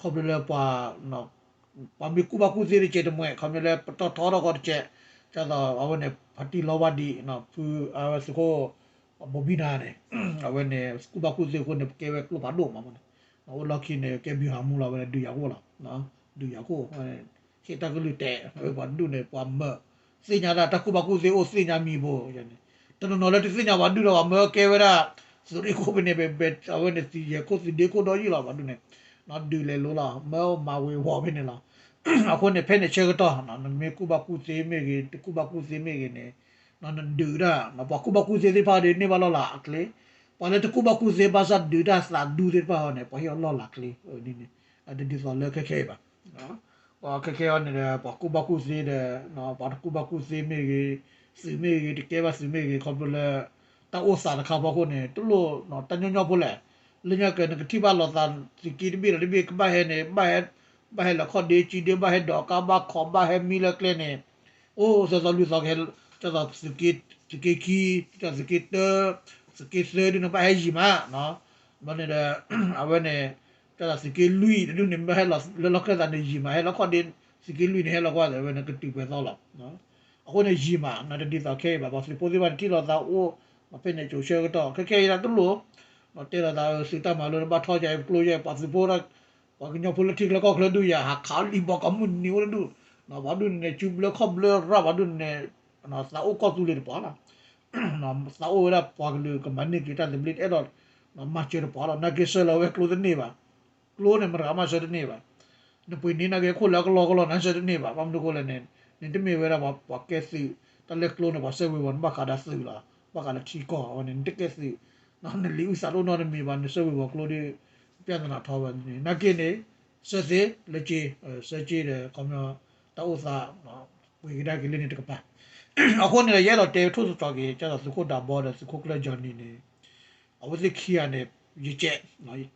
ဖျိလၢပှၤ ပှၤမ့ၢ်ကူၣ်ဘၣ်ကူၣ်သ့တကဲးတမှဲး ခီဖျိလၢပတီၢ်ထီထီၣ်ကီတကဲး, ကၢ်သိးအဝဲန့ၣ် ဖါတံၢ်လီၤဝါဒံး ဖုအဝဲသုးခိၣ် ဘိမံနၤန့ၣ် အဝဲန့ၣ် ကူၣ်ဘၣ်ကူၣ်သ့အဃိန့ၣ် ပကဲဝဲကျိဖးဒိၣ်မးမးန့ၣ်, အိၣ်လီၢ်ခံန့ၣ် ကဲဘံၤဟးမူလီၤ ဝဲဒုးယၤခိၣ်လီၤ. ဒုးယၤခိၣ် ဟ့ၣ်တၢ်ကလုၢ်တဲာ် ပှၤဒူၣ်န့ၣ် ပှၤမၢ သ့ၣ်ညါတၢ် တၢ်ကူၣ်ဘၣ်ကူၣ်သ့အိၣ်သ့ၣ်ညါမံၤဘိန့ၣ်, တနီၤနီၤလၢတသ့ၣ်ညါပှၤဒူၣ်ဒီး ပှၤမၢကဲဝဲဒၣ် သုးရ့ၣ်ခိၣ်ဖဲန့ၣ် အဝဲန့ၣ်သံယဲၢ်ခိၣ်သံဒ့ခိၣ်ဒီးယံာ်လီၤ ပှၤဒူၣ်န့ၣ်, ဒုးလဲၤလိၤလီၤ မၢမၤဝ့ၤဝီၤဖဲန့ၣ်လီၤ. အဃိန့ၣ် ဖဲန့ၣ်ဆၢကတီၢ် နမ့ၢ်ကူၣ်ဘၣ်ကူၣ်သ့မ့ၢ်ဂ့ၤ တကူၣ်ဘၣ်ကူၣ်သ့မ့ၢ်ဂ့ၤန့ၣ် နဒုးတၢ် ပှၤကူၣ်ဘၣ်ကူၣ်သ့သ့ၣ်တဖၣ်ဒီး န့ၢ်ဘၣ်လီၢ်လၤအကျဲ, ပှၤလၢတကူၣ်ဘၣ်ကူၣ်သ့ဘၣ်ဆၣ်ဒုးတၢ်သးဒူသ့ၣ်တဖၣ်အီၤန့ၣ် ပှၤဟ့ၣ်အီၤလီၢ်လၤကျဲန့ၣ်, တဒ်သိးလၢခဲခဲအံၤဘၣ်. ခဲခဲအံၤန့ၣ်ဒီး ပှၤကူၣ်ဘၣ်ကူၣ်သ့ဒီး ပှၤတကူၣ်ဘၣ်ကူၣ်သ့မ့ၢ်ဂ့ၤ, သုးမ့ၢ်ဂ့ၤ တကဲဘၣ်သုးမ့ၢ်ဂ့ၤ ခီဖျိလၢ တၢ်အိၣ်သးတခါဖီခိၣ်န့ၣ် တလိၣ်တၢ်ညီညီဖိလဲၣ်. လၢညါက့ၤ နကထံၣ်ဘၣ်လိာ်သး သုးက့တဘ့ၣ်ဒီးတဘ့ၣ် ကဘၣ်ဟဲန့ၣ် ဘၣ်ဟဲလီၤခီၣ်ဒ့ကံဒ့ ဘၣ်ဟဲဒိးကါ ဘၣ်ခိး ဘၣ်ဟဲမံလၢကျဲန့ၣ်, အိၣ်သီသီလွံၢ်သီကဟဲ ကၠီသီ သုးက့ခံ ကၠီသီ သုးက့တၢ သုးက့သၢဒ်န့ၣ် ဘၣ်ဟဲယံၤမး, ဘျီန့ၣ်ဒီး အဝဲန့ၣ် ကၠီသီ သုးက့လွံၢ်တဒူၣ်န့ၣ် ဘၣ်ဟဲလီၤလၢလီၢ်ခၢၣ်သးန့ၣ်ယံၤမး ဟဲလီၤခီၣ်ဒ့ သုးက့လွံၢ်န့ၣ် ဟဲလီၤကွၢ်သးဝဲန့ၣ် ကတုၤပှဲၤသီလီၤ. အဃိန့ၣ်ယံၤမး နတဒ်သိးခဲအံၤဘၣ် ပှၤသုးဖိသ့ၣ်တဖၣ်န့ၣ်ထံၣ်လိာ်သးအိၣ် ဖဲန့ၣ်ကၠိဆၢကတီၢ် ခဲခဲအံၤဒၣ်တလိၣ် တဲလိာ်သးသုးတၢ်မၤလိန့ၣ် ဘၣ်ထီၣ်က့ၤကျိယဲၢ် ပှၤသုးဖိ ပှၤကညီဖိလၢထံချၢကီၢ်ချၢဒုးယၤ ဟးခးလံာ်ဘီကီးမုၢ်နံၤအိၣ်တဒူၣ်, ပှၤဒူၣ်န့ၣ် စုဘျၢခီၣ်ဘျၢရၣ် ပှၤဒူၣ်န့ၣ် သးအိၣ်ကီၢ်သူလ့ၤတပှၤလီၤ. သးအိၣ်ဝဲဒၣ်ပှၤကလုာ်ကမၤန့ၢ်က့ၤတၢ်သဘျ့ တအဲၣ်ဒိးမၤစၢၤတပှၤလီၤ. နာ်က့ဆှၢလီၤဝဲကျိတန့ၢ်ဘၣ်. ကျိန့ၣ် မတၤမၤဆှၢတန့ၢ်ဘၣ်. နပှ့ၤန့ၢ်နာ်က့ခိၣ်လၢအကလီကလီ နဆှၢတန့ၢ်ဘၣ်. ဘၣ်မနုၤအဃိလဲၣ်န့ၣ် နတမ့ၢ်ဝဲဒၣ်ပှၤကဲသုး တၢ်လၢကျိန့ၣ် ပှၤဆှၢဝ့ၤဝီၤန့ၣ် ဘၣ်ဃးဒီးသုးလီၤ. ဘၣ်ဃးဒီးထံကီၢ်အဝဲန့ၣ် နတကဲသုး နလံာ်အုၣ်သးတအိၣ်နီတမံၤဘၣ် နဆှၢဝ့ၤဝီၤကျိဒီး ပြဿနာထီၣ်ဝဲန့ၣ် နာ်က့န့ၣ် ဆှၢသ့လၢက့ ဆှၢက့ဒီး ခီပညီ တၢ်အိၣ်သး ပှ့ၤကဒါက့ၤလၢန့ၣ်တကပၤ. အဃိန့ၣ်ဒီး ယအဲၣ်ဒိးတဲထိၣ်သတြီၤက့ၤ ကၢ်သိးသုးခိၣ်ဒးဘီဒီးသုးခိၣ်ကျၢၢ်ကၠီနံၤန့ၣ် အဝဲသ့ၣ်ခံဂၤန့ၣ် ယကဲ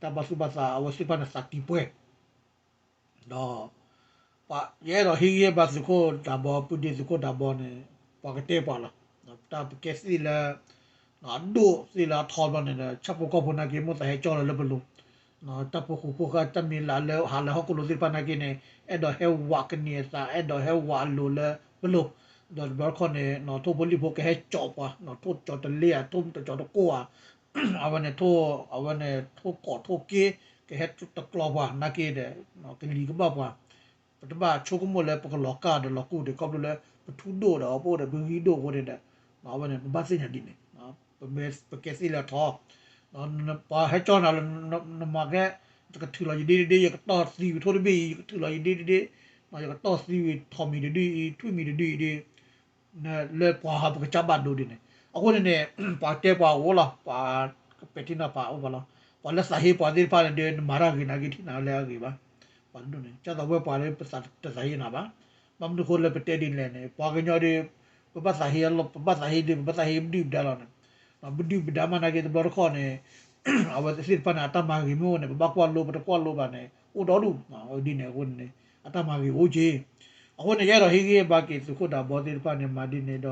တၢ်ဘၣ်သူၣ်ဘၣ်သး အဝဲသ့ၣ်တဖၣ်န့ၣ်သးကံၤပှဲၤ ဒီး ယအဲၣ်ဒိးဟ့ၣ်ဂံၢ်ဘါသုးခိၣ်ဒးဘီ ပုၢ်ဒ့သုးခိၣ်ဒးဘီန့ၣ် ပှၤကတဲပှၤလီၤ. တၢ်ပကဲသ့ၣ်လၢ အဒိၣ်သ့ၣ်လၢအထီဘျီန့ၣ်ဒီး ဆၣ်ဖိကီၢ်ဖိနာ်က့ မိၣ်သးဟဲကၠီလီၤလၢပလိၤ, တၢ်ဖိဃူဖိဃာ် တၢ်မ့ၢ်လၢဟးလၢဟီၣ်ခိၣ်လိၤသ့ၣ်တဖၣ်နာ်က့န့ၣ် အဲၣ်ဒိးဟဲဝးကန့ၢ်အသး အဲၣ်ဒိးဟဲဝးအလိၤလၢပလိၤ, ဒီးတဘျီတခီၣ်န့ၣ် ထိၣ်ဖိလံၣ်ဖိကဟဲကၠီပှၤ ထိၣ်ကၠီတလ့ဧါ ထိၣ်တကၠီတကိၢ်ဧါ အဝဲန့ၣ် အဝဲန့ၣ် ထိၣ်ကိးထိၣ်က့ ကဟဲတကျီပှၤနာ်က့ဒီး ကလံၤကဘၣ်ပှၤ, ပတဘၣ်ဆိကမိၣ်လၢပကလီၤကၢ်ဒီးလီၤကူၣ်ဒီး ခီဖျိလၢပထူဒိၣ်ဒီးအပအိၣ်ဒီးပဂံၢ်ဒိၣ်အဃိန့ၣ်ဒီး အဝဲန့ၣ် ပဘၣ်သ့ၣ်ညါဒ်န့ၣ် ပကဲသ့ၣ်လၢအထီ ပှၤဟဲကၠီနၤလၢ နမၤကဲ ယကထုးလီၤယဒ့တဒ့ ယကတီၢ်သံဝံၤထိၣ်တဘ့ၣ်အံၤ ယကထုးလီၤယဒ့တဒ့ ယကတီၢ်သံဝံၤထိၣ်မံၤတဒုအံၤ ထွံၣ်မံၤတဒုအံၤဒီး လၢပှၤဟးပကစၢ်ဘၣ်ဒိဒ်န့ၣ် အဃိန့ၣ်န့ၣ် ပှၤတဲပှၤအိၣ်လီၤ ပှၤကပဲာ်ထံနီၤဖးအိၣ်ပှၤလီၤ ပှၤလၢသးဟ့ပှၤသ့ၣ်တဖၣ်န့ၣ်ဒီး နမၤတၢ်ဂ့ၤနာ်က့ထံၣ်နၤလၢအဂ့ၤဘၣ် ပှၤတဒူၣ်န့ၣ် ကၢ်သိးဝဲပှၤလၢပသးတသးဟ့နၤဘၣ် ဘၣ်မနုၤဃိလၢပတဲဒ်လဲၣ်န့ၣ် ပှၤကညီဒီး ပဘၣ်သးဟ့ ပဘၣ်သးဟ့ဒီး ပဘၣ်သးဟ့ပဒုၣ်ပဒါလီၤန့ၣ် ပဒုၣ်ပဒါမးနာ်က့တဘျီတခီၣ်န့ၣ် အဝဲသ့ၣ်တဖၣ်န့ၣ် အတၢ်မၤဂ့ၤမ့ၢ်အိၣ်န့ၣ် ပဘၣ်ကွၢ်လိ ပတကွၢ်လိဘၣ်န့ၣ် အိၣ်ဒီဒူၣ် ဒ်န့ၣ်အဃိန့ၣ် အတၢ်မၤဂ့ၤအိၣ်က့ အဃိန့ၣ် ယအဲၣ်ဒိးဟ့ၣ်ဂံၢ်ဘါက့ၤသုးခိၣ်ဒးဘီသ့ၣ်တဖၣ်န့ၣ် မၤဒ်န့ၣ်ဒီး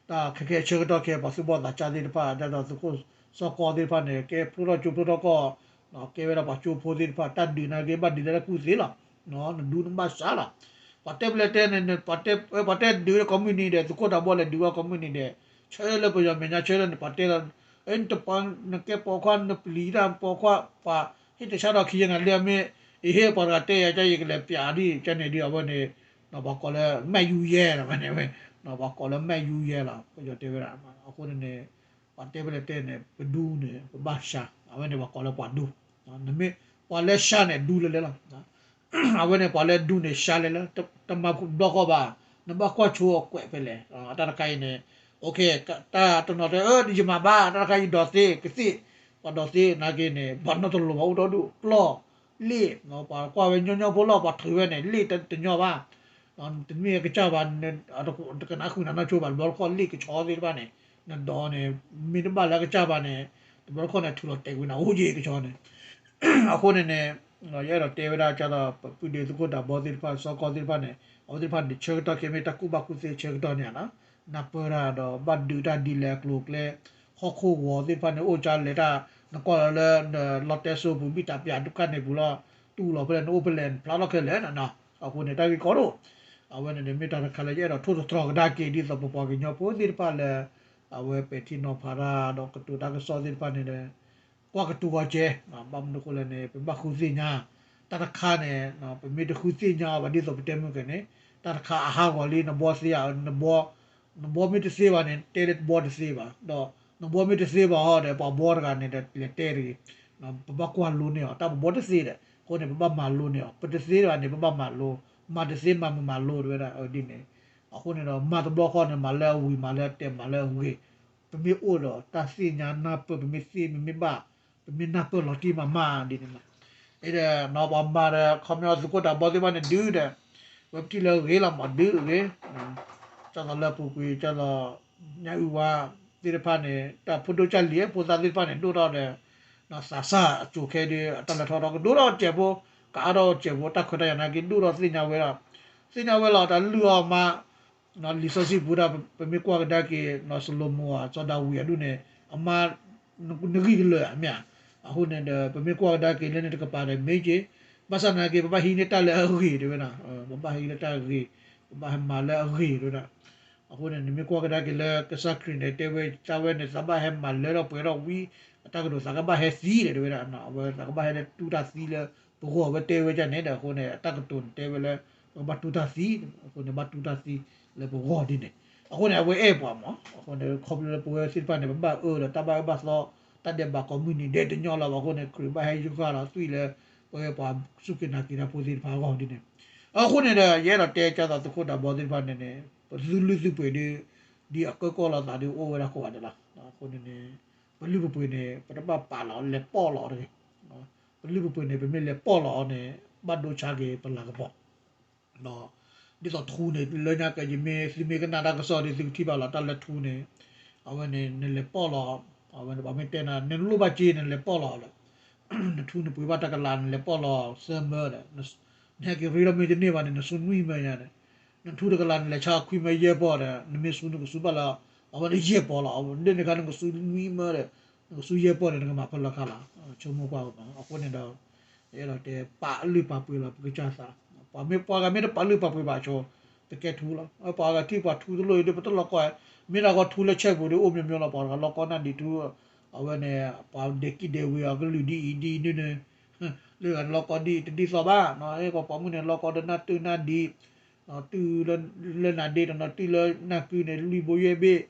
တၢ်ခဲခဲအံၤဆၢကတီၢ်ခဲအံၤ ပှၤသူၣ်ဘီၣ်သးစၢ်သ့ၣ်တဖၣ် ဒ်သိးသုးခိၣ်စီၤကီသ့ၣ်တဖၣ်န့ၣ် ကဲဖျိထီၣ်ကၠိဖျိထီၣ်ကီၢ် ကဲဝဲဒၣ်ပှၤကၠိဖိသ့ၣ်တဖၣ် တၢ်ဒုးနာ်က့ဘၣ်ဒုးလၢတၢ်ကူၣ်သ့လီၤ နဒူနဘၣ်စးလီၤ ပှၤတဲပလဲၤတဲန့ၣ် ပှၤတဲဒုးဝဲကိးမုၢ်နံၤဒဲး သုးခိၣ်ဒးဘီလဲၤဒုးဝဲကိးမုၢ်နံၤဒဲး ဆၢလၢပယီၤမဲာ်ညါဆၢလၢန့ၣ် ပှၤတဲလီၤ နတပှၤ နကဲပိာ်ခွါ နပျံၤတၢ်ပိာ်ခွါ ပှၤဟ့ၣ်တဆါဒီးခံယဲၢ်နၤလၢအမ့ၢ် ယဟ့ၣ်ပှၤတဂၤတဲယၤ ကဲယကလဲၤပျးဒ် ကဲန့ၣ်ဒ်အဝဲန့ၣ် ပှၤကိးလၢမဲာ်ယူၤယဲၢ်လီၤ ဝဲန့ၣ်ဝဲ ပှၤကိးလၢမဲာ်ယူၤယဲၢ်လီၤ ပယီၤတဲဝဲဒၣ် အဃိန့ၣ်န့ၣ် ပှၤတဲပလဲၤတဲန့ၣ် ပဒူန့ၣ် ပဘၣ်စး အဝဲန့ၣ်ပှၤကိးလၢပှၤဒူ နမ့ၢ်ပှၤလၢစးန့ၣ် ဒူလဲၤလဲၤလီၤ အဝဲန့ၣ်ပှၤလၢဒူန့ၣ် စးလဲၤလဲၤ တမၤဘျီဃီဘၣ် နဘၣ်ကွၢ်ဆိအကွဲးဖဲလဲၣ် တၢ်တခါအံၤန့ၣ် တၢ်တနီၤတဲ ယမၤဘၣ် တၢ်တခါအံၤဒိးသ့ ကသ့ၣ် ပှၤဒိးသ့နာ်က့န့ၣ် ပှၤနီတလီၤဘၣ်အိၣ်ဒီဒူၣ် ပျီၢ် လ့ၣ် ပှၤကွၢ်ဝဲညီညီဖိလီၤ ပှၤထုးဝဲန့ၣ် လ့ၣ်တညီဘၣ် တမ့ၢ်အကစၢ်ဘၣ် တကနၣ်ဃုာ်နၤနီၢ်ဆိဘၣ် တဘျီတခီၣ်လ့ၣ်ကဆီသ့ၣ်တဖၣ်န့ၣ် နဒိးန့ၣ် မ့ၢ်တဘၣ်လၢအကစၢ်ဘၣ်န့ၣ် တဘျီတခီၣ်န့ၣ် ထုးလီၤတဲာ်ကွံာ်နၤအိၣ်က့ၤကဆီန့ၣ် အဃိန့ၣ်န့ၣ် ယအဲၣ်ဒိးတဲဝဲဒၣ်ကၢ်သိး ပပုၢ်ဒ့သုးခိၣ်ဒးဘီသ့ၣ်တဖၣ် စီၤကီသ့ၣ်တဖၣ်န့ၣ် အဝဲသ့ၣ်တဖၣ်န့ၣ် ဆၢကတီၢ်ခဲအံၤမ့ၢ်တၢ်ကူၣ်ဘၣ်ကူၣ်သ့ဆၢကတီၢ်န့ၣ်ဧါနီၤ နၢ်ပၢၢ်တၢ်ဒီး ဘၣ်ဒုးတၢ်ဒ်လဲၣ်အကျိၤအကျဲ ဟီၣ်ခိၣ်ဂီၤသ့ၣ်တဖၣ်န့ၣ် အိၣ်ကၢ်လဲၤတၢ် နကွၢ်လီၤလၢ လီတဲစိပူၤ ဘံၣ်တၢ်ပၠးဒုးကၣ်န့ၣ်ပူၤလီၤ တူၢ်လီၤဖဲလဲၣ် နအိၣ်ဖဲလဲၣ် နဖျါထီၣ်ခဲလၢာ်နီၤ အဃိန့ၣ် တၢ်ဂ့ၢ်ကီဒိၣ် အဝဲန့ၣ်မ့ၢ်တၢ်တခါလၢယအဲၣ်ဒိးထိၣ်သတြီၤကဒါက့ၤ ဒ်သိးပပှၤကညီဖိသ့ၣ်တဖၣ်လၢ အဝဲပဲာ်ထံနီၤဖးတၢ်ဒီးကတိၤတၢ်ကစီၣ်သ့ၣ်တဖၣ်န့ၣ်ဒီး ကွၢ်ကတိၤဂီၤကဲ, ဘၣ်မနုၤအဃိလဲၣ်န့ၣ် ပဘၣ်ဃုသ့ၣ်ညါ, တၢ်တခါန့ၣ် ပမ့ၢ်တဃုသ့ၣ်ညါအီၤဘၣ်ဒ်သိးပတဲမုၢ်ကဲန့ၣ်, တၢ်တခါအဟးဂီၤလံ နဘီသ့ဧါ, နဘီမ့ၢ်တသ့ဘၣ်န့ၣ် တဲလၢဘီတသ့ဘၣ်, ဒီးနဘီမ့ၢ်တသ့ဘၣ်ဟီဒီး ပှၤဘီတဂၤန့ၣ်ဒီး လဲၤတဲတဂ့ၤ, ပဘၣ်ကွၢ်လိန့ၢ်အီၤ, တၢ်ပဘီတသ့ဒီး အဃိန့ၣ် ပဘၣ်မၤလိန့ၢ်အီၤ, ပတသ့ဘၣ်န့ၣ် ပဘၣ်မၤလိ, မၤတသ့မၤမုာ်မၤလိတဝဲဒၣ်ဒ်န့ၣ်, အဃိန့ၣ်ဒီး မၤတဘျီဃီန့ၣ် မၤလၢအဝံၤ မၤလၢအတဲာ် မၤလၢအဂ့ၤ, ပမ့ၢ်အိၣ်ဒီးတၢ်သ့ၣ်ညါနၢ်ပၢၢ် ပမ့ၢ်သ့ ပမ့ၢ်ဘၣ်, ပမ့ၢ်နၢ်ပၢၢ်လီၤတံၢ်မးမးဒ်န့ၣ်လီၤ. အ့ဒီး ပှၤမၤဒီး ခီပညီသုးခိၣ်ဒးဘီသ့ၣ်တဖၣ်န့ၣ် ဒုးဒီး ဝဲပထံၣ်လၢအဂ့ၤလီၤမး ဒုးအဂ့ၤ, ကၢ်သိးလၢပူၤကွံာ် ကၢ်သိး ညၣ်အုၣ်ဝါသ့ၣ်တဖၣ်န့ၣ် တၢ်ဖိဒိၣ်ကၢ်လံၤ ဖိသၣ်သ့ၣ်တဖၣ်န့ၣ် ဒိၣ်ထီၣ်ဒီး သးစၢ်အစိၤခဲဒုး အတၢ်လဲၤထီၣ်ထီကဒိၣ်ထီၣ်စဲးဖိ, ကအါထီၣ်စဲးဖိ တၢ်ခွဲးတၢ်ယာ်နာ်က့ ဒိၣ်ထီၣ်သ့ၣ်ညါဝဲဒၣ်, သ့ၣ်ညါဝဲလီၤ တၢ်လုၢ်အီၣ်မး လံာ်စီဆှံပူၤဒၣ် ပမ့ၢ်ကွၢ်ကဒါက့ၤ စီၤၡလိၤမိၣ်ဧါ စီၤဒၤဝံးအဒိၣ်န့ၣ် အမါ နဂံၢ်ကလၢာ်ဧါ မ့ၢ်ဧါ, အဃိန့ၣ်ဒီး ပမ့ၢ်ကွၢ်ကဒါက့ၤလၢန့ၣ်တကပၤဒီး မ့ၢ်က့ၤ ဘၣ်ဆၣ်သနာ်က့ ပဘၣ်ဟံးန့ၢ်တၢ်လၢအဂ့ၤတဝဲဒၣ်, ပဘၣ်ဟံးလၢတၢ်ဂ့ၤ, ပဘၣ်ဟဲမၤလၢအဂ့ၤတဝဲဒၣ်, အဃိန့ၣ် နမ့ၢ်ကွၢ်ကဒါက့ၤလၢကစၢ်ခရံာ်န့ၣ် တဲဝဲတၢ်ဝဲန့ၣ် သးဘၣ်ဟဲမၤလၢထီၣ်ပှဲၤထီၣ်ဝံ အတၢ်ကတိၤသးကဘၣ်ဟဲသံဒီးတဝဲဒၣ်, အဝဲသးကဘၣ်ဟဲလၢတူၢ်တၢ်သံလၢ ပဂီၢ်ဝဲတဲဝဲဒ်န့ၣ်ဒီး အဃိန့ၣ် အတၢ်ကတိၤန့ၣ်တဲဝဲလၢ ပကဘၣ်တူၢ်တၢ်သံ, အဃိန့ၣ် ဘၣ်တူၢ်တၢ်သံလၢပဂီၢ်ဒ်န့ၣ်, အဃိန့ၣ် အဝဲအဲၣ်ပှၤမး, အဃိန့ၣ် ခီဖျိလၢပဝဲသ့ၣ်တဖၣ်န့ၣ် ပဘၣ်အၢဒီးတၢ်ဘၣ်အၢဘၣ်သီ, တၢ်ဒဲးဘးကိးမုၢ်နံၤဒဲးတညီလီၤဘၣ်အဃိန့ၣ် ခရံာ်ဘၣ်ဟဲယုၢ်ဃာ်လီၤသွံၣ်လၢ ပဝဲပှၤစူၢ်က့ၤနာ်က့ၤတၢ်ဖိသ့ၣ်တဖၣ်အဂီၢ်ဒ်န့ၣ်, အဃိန့ၣ်ဒီး ယအဲၣ်ဒိးတဲကၢ်သိးသုးခိၣ်ဒးဘီသ့ၣ်တဖၣ်န့ၣ်န့ၣ် ပသုလုၢ်သုပှ့ၤဒုး ဒ်အကၢကီၢ်လိာ်သးဒုးအိၣ်ဝဲဒၣ်ကိးဂၤဒဲးလီၤ, အဃိန့ၣ်န့ၣ် ပလုၢ်ပပှ့ၤန့ၣ် ပတဘၣ်ပာ်လီၤ လဲၤပီၣ်လီၤတဂ့ၤ, ပလုၢ်ပပှ့ၤန့ၣ် ပမ့ၢ်လဲၤပီၣ်လီၤအီၤန့ၣ် ဘၣ်ဒိဆါက့ၤပလၤကပီၤ, ဒီး ဒ်သိးထူန့ၣ် လၢညါကဲ ယမ့ၢ်သုမ့ၢ်ကနၣ်တၢ်ကစီၣ်ဒီး သုကထံၣ်ဘၣ်လီၤ တၢ်လၢထူန့ၣ်, အဝဲန့ၣ် နလဲၤပီၣ်လီၤ, အဝဲန့ၣ် ပှၤမ့ၢ်တဲနၤ နလိၣ်ဘၣ်စ့ နလဲၤပီၣ်လီၤဒီး နထူနပှ့ၤဘၣ်တၢ်ကလၤ နလဲၤပီၣ်လီၤသၢမၢဒီး နဟဲက့ၤရ့ဒီးမ့ၢ်တန့ၢ်ဘၣ်န့ၣ် နစူနွံမၢညါန့ၣ်, နထူတကလၤ နလဲၤဆါခွံမၢယဲၢ်ပီၣ်ဒီး နမ့ၢ်စူနကစူဘၣ်လၢ အဝဲန့ၣ်ယဲၢ်ပီၣ်လီၤ, အဝဲန့ၣ်တခါ နကစူနွံမၢဒီး နကစူယဲၢ်ပီၣ်ဒီး နကမၤဖဲလဲၣ်ခါလီၤ, ဆိကမိၣ်ကွၢ်မး, အဃိန့ၣ်ဒီး ယအဲၣ်ဒိးတဲ ပာ်လုၢ်ပာ်ပှ့ၤလီၤ ပကစၢ်သး, ပှၤမ့ၢ်ပှၤဂၤမ့ၢ်တပာ်လုၢ်ပာ်ပှ့ၤဘၣ်ဆိ တကဲထူလီၤ, ပှၤဂၤထံၣ်ပှၤထူတလိၣ်အံၤဒီး ပတလီၤကီ, မ့ၢ်ဒၣ်ဂီၤထူလၢဆဲးပူၤဒီး အိၣ်မညီမညီလီၤ, ပှၤတဂၤလီၤကီနၢ်ဒံးထူ, အဝဲန့ၣ် ပှၤဒဲးကံၣ်ဒဲးဝ့ၤအီၤ ကလုာ်ဒ်အံၤဒ်အံၤဒ်န့ၣ်, လၢဂၤန့ၣ်လီၤကီဒ်အံၤတဒ်သိးဘၣ်, ပှၤပိာ်မုၣ်န့ၣ် လီၤကီဒီးနၢ်တုၢ်နၢ်ဒံး, တုၢ်လၢနၤဒ့တနီၤ တုၢ်လၢနၢ်ကုန့ၣ် လွံၢ်ဘိယဲၢ်ဘ့ၣ်,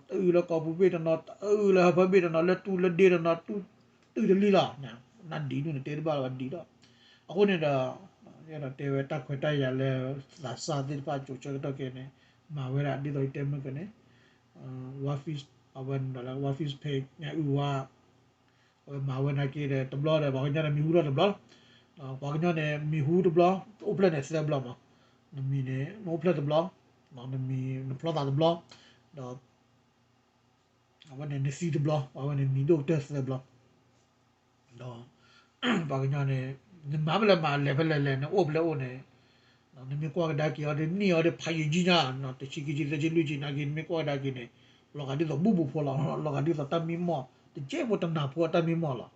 တုၢ်လၢကီၢ်ပူၤဘ့ၣ်တနီၤ တုၢ်လၢဟၢဖၢဘ့ၣ်တနီၤ လၢတူၢ်လၢဒ့တနီၤ တုၢ်တလံလီၤ, နၢ်ဒံးဒ်န့ၣ် တဲတဘၣ်လၢၤဘၣ်ဒံးလီၤ, အဃိန့ၣ်ဒီး ယအဲၣ်ဒိးတဲဝဲတၢ်ခွဲးတၢ်ယာ်လၢ သးစၢ်သ့ၣ်တဖၣ်ကၠိၤဆၢကတီၢ်ခဲအံၤန့ၣ် မၤဝဲဒၣ်ဒ်သိးယတဲမုၢ်ကန့ၣ်, ဝါဖံး အဝဲန့ၣ်ဒီးလၢ ဝါဖံးဖ့း ညၣ်အုၣ်ဝါ အဝဲမၤဝဲနာ်က့ဒီး တဘျီဒီး ပှၤကညီန့ၣ်မံၤဟူထီၣ်တဘျီလီၤ, ပှၤကညီန့ၣ်မံၤဟူတဘျီ, အိၣ်ဖျဲၣ်န့ၣ်သၢဘျီမး, နမံၤန့ၣ် နအိၣ်ဖျဲၣ်တဘျီ, နမံၤ နဖျီသးတဘျီ, ဒီး အဝဲန့ၣ်နသံတဘျီ, အဝဲန့ၣ်မံၤဒိၣ်ကတၢၢ်သၢဘျီ, ဒီး ပှၤကညီန့ၣ် နမၤဖဲလဲၣ်မၤ လဲၤဖဲလဲၣ်လဲၤ နအိၣ်ဖဲလဲၣ်အိၣ်န့ၣ် နမ့ၢ်ကွၢ်ကဒါက့ၤအီၤဒီး နံၣ်အီၤဒီးဖးယံာ်ကံညါ, တဆံခံဆံသၢဆံလွံၢ်ဆံနာ်က့ နမ့ၢ်ကွၢ်ကဒါက့ၤန့ၣ် လီၤဂာ်ဒ်သိးဘူၣ်ဘူးဖိလီၤ, လီၤဂာ်ဒ်သိးတၢ်မံမီၢ်, တကဲဖိတနၢ်ဖိအတၢ်မံမီၢ်လီၤ,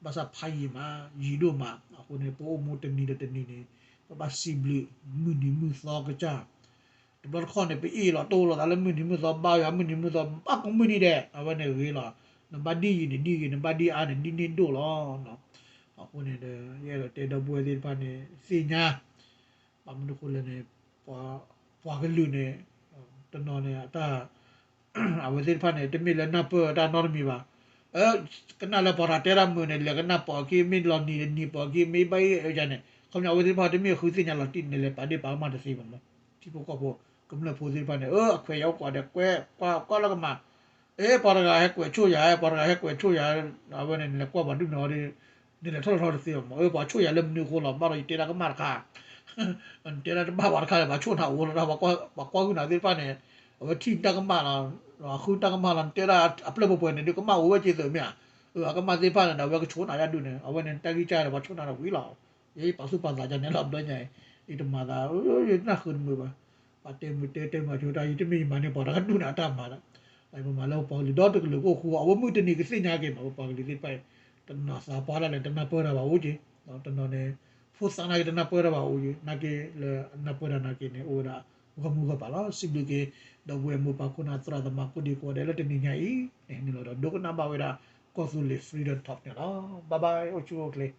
ဘၣ်ဆၣ်ဖးယံာ်မး ယံာ်ဒိၣ်မး, အဃိန့ၣ် ပအိၣ်မူတနံၤဒီးတနံၤန့ၣ် ပဘၣ်စံးဘျုး မုၢ်နံၤမုၢ်သီကစၢ် တဘျီတခီၣ်န့ၣ် ပအ့ၣ်လိာ်တိၢ်လိာ်သးလၢမုၢ်နံၤမုၢ်သီ ဘါယွၤမုၢ်နံၤမုၢ်သီ ဘၣ်ကိးမုၢ်နံၤဒဲး အဝဲန့ၣ်ဂ့ၤလီၤ, နဘၣ်ဒ်ယံာ်န့ၣ်ဒ်ဂ့ၤ နဘၣ်ဒ်အါန့ၣ်ဒ်န့ၢ်ဒိၣ်လီၤ, အဃိန့ၣ်ဒီး ယအဲၣ်ဒိးတဲဒီပုၢ်ဝဲၢ်သ့ၣ်တဖၣ်န့ၣ် သ့ၣ်ညါ ဘၣ်မနုၤအဃိလဲၣ်န့ၣ် ပှၤကလုာ်န့ၣ် တနီၤန့ၣ် အတၢ် အဝဲသ့ၣ်တဖၣ်န့ၣ် တမ့ၢ်လၢနၢ်ပၢၢ်တၢ်နီတမံၤဘၣ်, ကနၣ်လၢပှၤတဂၤတဲတၢ်မုာ်န့ၣ် လဲၤကနၣ်ပိာ်အခံ မ့ၢ်လီၤနံၤတနံၤပိာ်အခံ မ့ၢ်ဘၣ်အ့ၣ်အၢယၤန့ၣ် ခီပညီအဝဲသ့ၣ်တဖၣ်တမ့ၢ်ဃုသ့ၣ်ညါလီၤတံၢ်န့ၣ် လဲၤပာ်ဒ့ၣ်ပာ်ကမၣ်တသ့ဘၣ်မး, ထံဖိကီၢ်ဖိ ကမျၢၢ်ဖိသ့ၣ်တဖၣ်န့ၣ် အၢ အခွဲးယာ်အိၣ်ကိးဂၤဒဲး ကွဲးကွၢ်ကွၢ်လၢကမၣ် အ့ ပှၤတဂၤဟဲကွဲးဆိၣ်ယၤ ပှၤတဂၤဟဲကွဲးဆိၣ်ယၤ, အဝဲန့ၣ် နလဲၤကွၢ်ပှၤဒုၣ်န့ၣ်အီၤဒီး နလဲၤထီၣ်လီၤထီတသ့ဘၣ်မး, အၢ ပှၤဆိၣ်ယၤလၢမနုၤအဃိလီၤ ဘၣ်ဒီးယတဲဒၣ်ကမၣ်တခါ, နတဲဒၣ်တဘၣ်ပှၤတခါလၢၤ ပှၤဆိၣ်နၤအိၣ်လီၤ ပှၤကွၢ်ဟုၣ်နၤသ့ၣ်တဖၣ်န့ၣ်, အဝဲထံၣ်နတၢ်ကမၣ်လီၤ, ဃုတၢ်ကမၣ်လီၤ နတဲဒၣ်အပျဲၢ်ပှဲၤပှဲၤန့ၣ် ဒုးကမၣ်အိၣ်ဝဲက့ၤသၢမ့ၢ်ဧါ, အကမၣ်သ့ၣ်တဖၣ်န့ၣ်ဒီး အဝဲကဆိၣ်နၤယါဒုးန့ၣ် အဝဲန့ၣ် တၢ်ဂံၢ်စၢ်ဒီး ပှၤဆိၣ်နၤဒီးဝံၤလီၤ, ယပာ်သူၣ်ပာ်သးယါန့ၣ်လီၤ ဘျီညါအံၤ, ယတမၤသး ယနၢ်ဃုာ်တမုာ်ဘၣ်, ပှၤတဲမုာ်တဲတဲမုာ်ဆိတၢ် ယတမ့ၢ်ယမၤန့ၢ်ပှၤတဂၤဒုးန့ၣ် အတၢ်မၤလီၤ, ပမၤလၢပပှၤကလုာ်ဒီတကလုာ်ကအိၣ်ဃူ အဝဲမုၢ်တနံၤကသ့ၣ်ညါက့ၤမး ပပှၤကလုာ်သ့ၣ်တဖၣ်အံၤ, တနီၤသးပှၢ်ဒၣ်လဲာ် တနၢ်ပၢၢ်တၢ်ဘၣ်အိၣ်က့ၤ, တနီၤန့ၣ် ဖိသၣ်နာ်က့ၤတနၢ်ပၢၢ်တၢ်ဘၣ်အိၣ်က့ၤ နာ်က့ၤလၢအနၢ်ပၢၢ်တၢ်နာ်က့ၤန့ၣ် အိၣ်ဝဲဒၣ် ဂီၢ်မုၢ်ဂီၢ်ပၤလီၤ, စံးဘျုးက့ၤ ဒီပုၢ်ဝဲၢ်မိၢ်ပၢ်ခိၣ်နၢ်သရၣ်သမါကိးဒံကိးဂၤဒဲးလၢတနံၤညါအံၤန့ၣ် ဟဲနုာ်လီၤဒီးဒိကနၣ်ဘၣ်ဝဲဒၣ် ကီၢ်သူလ့ၤ Freedom Talk န့ၣ်လီၤ. Bye bye, အိၣ်ဆူၣ်အိၣ်ချ့.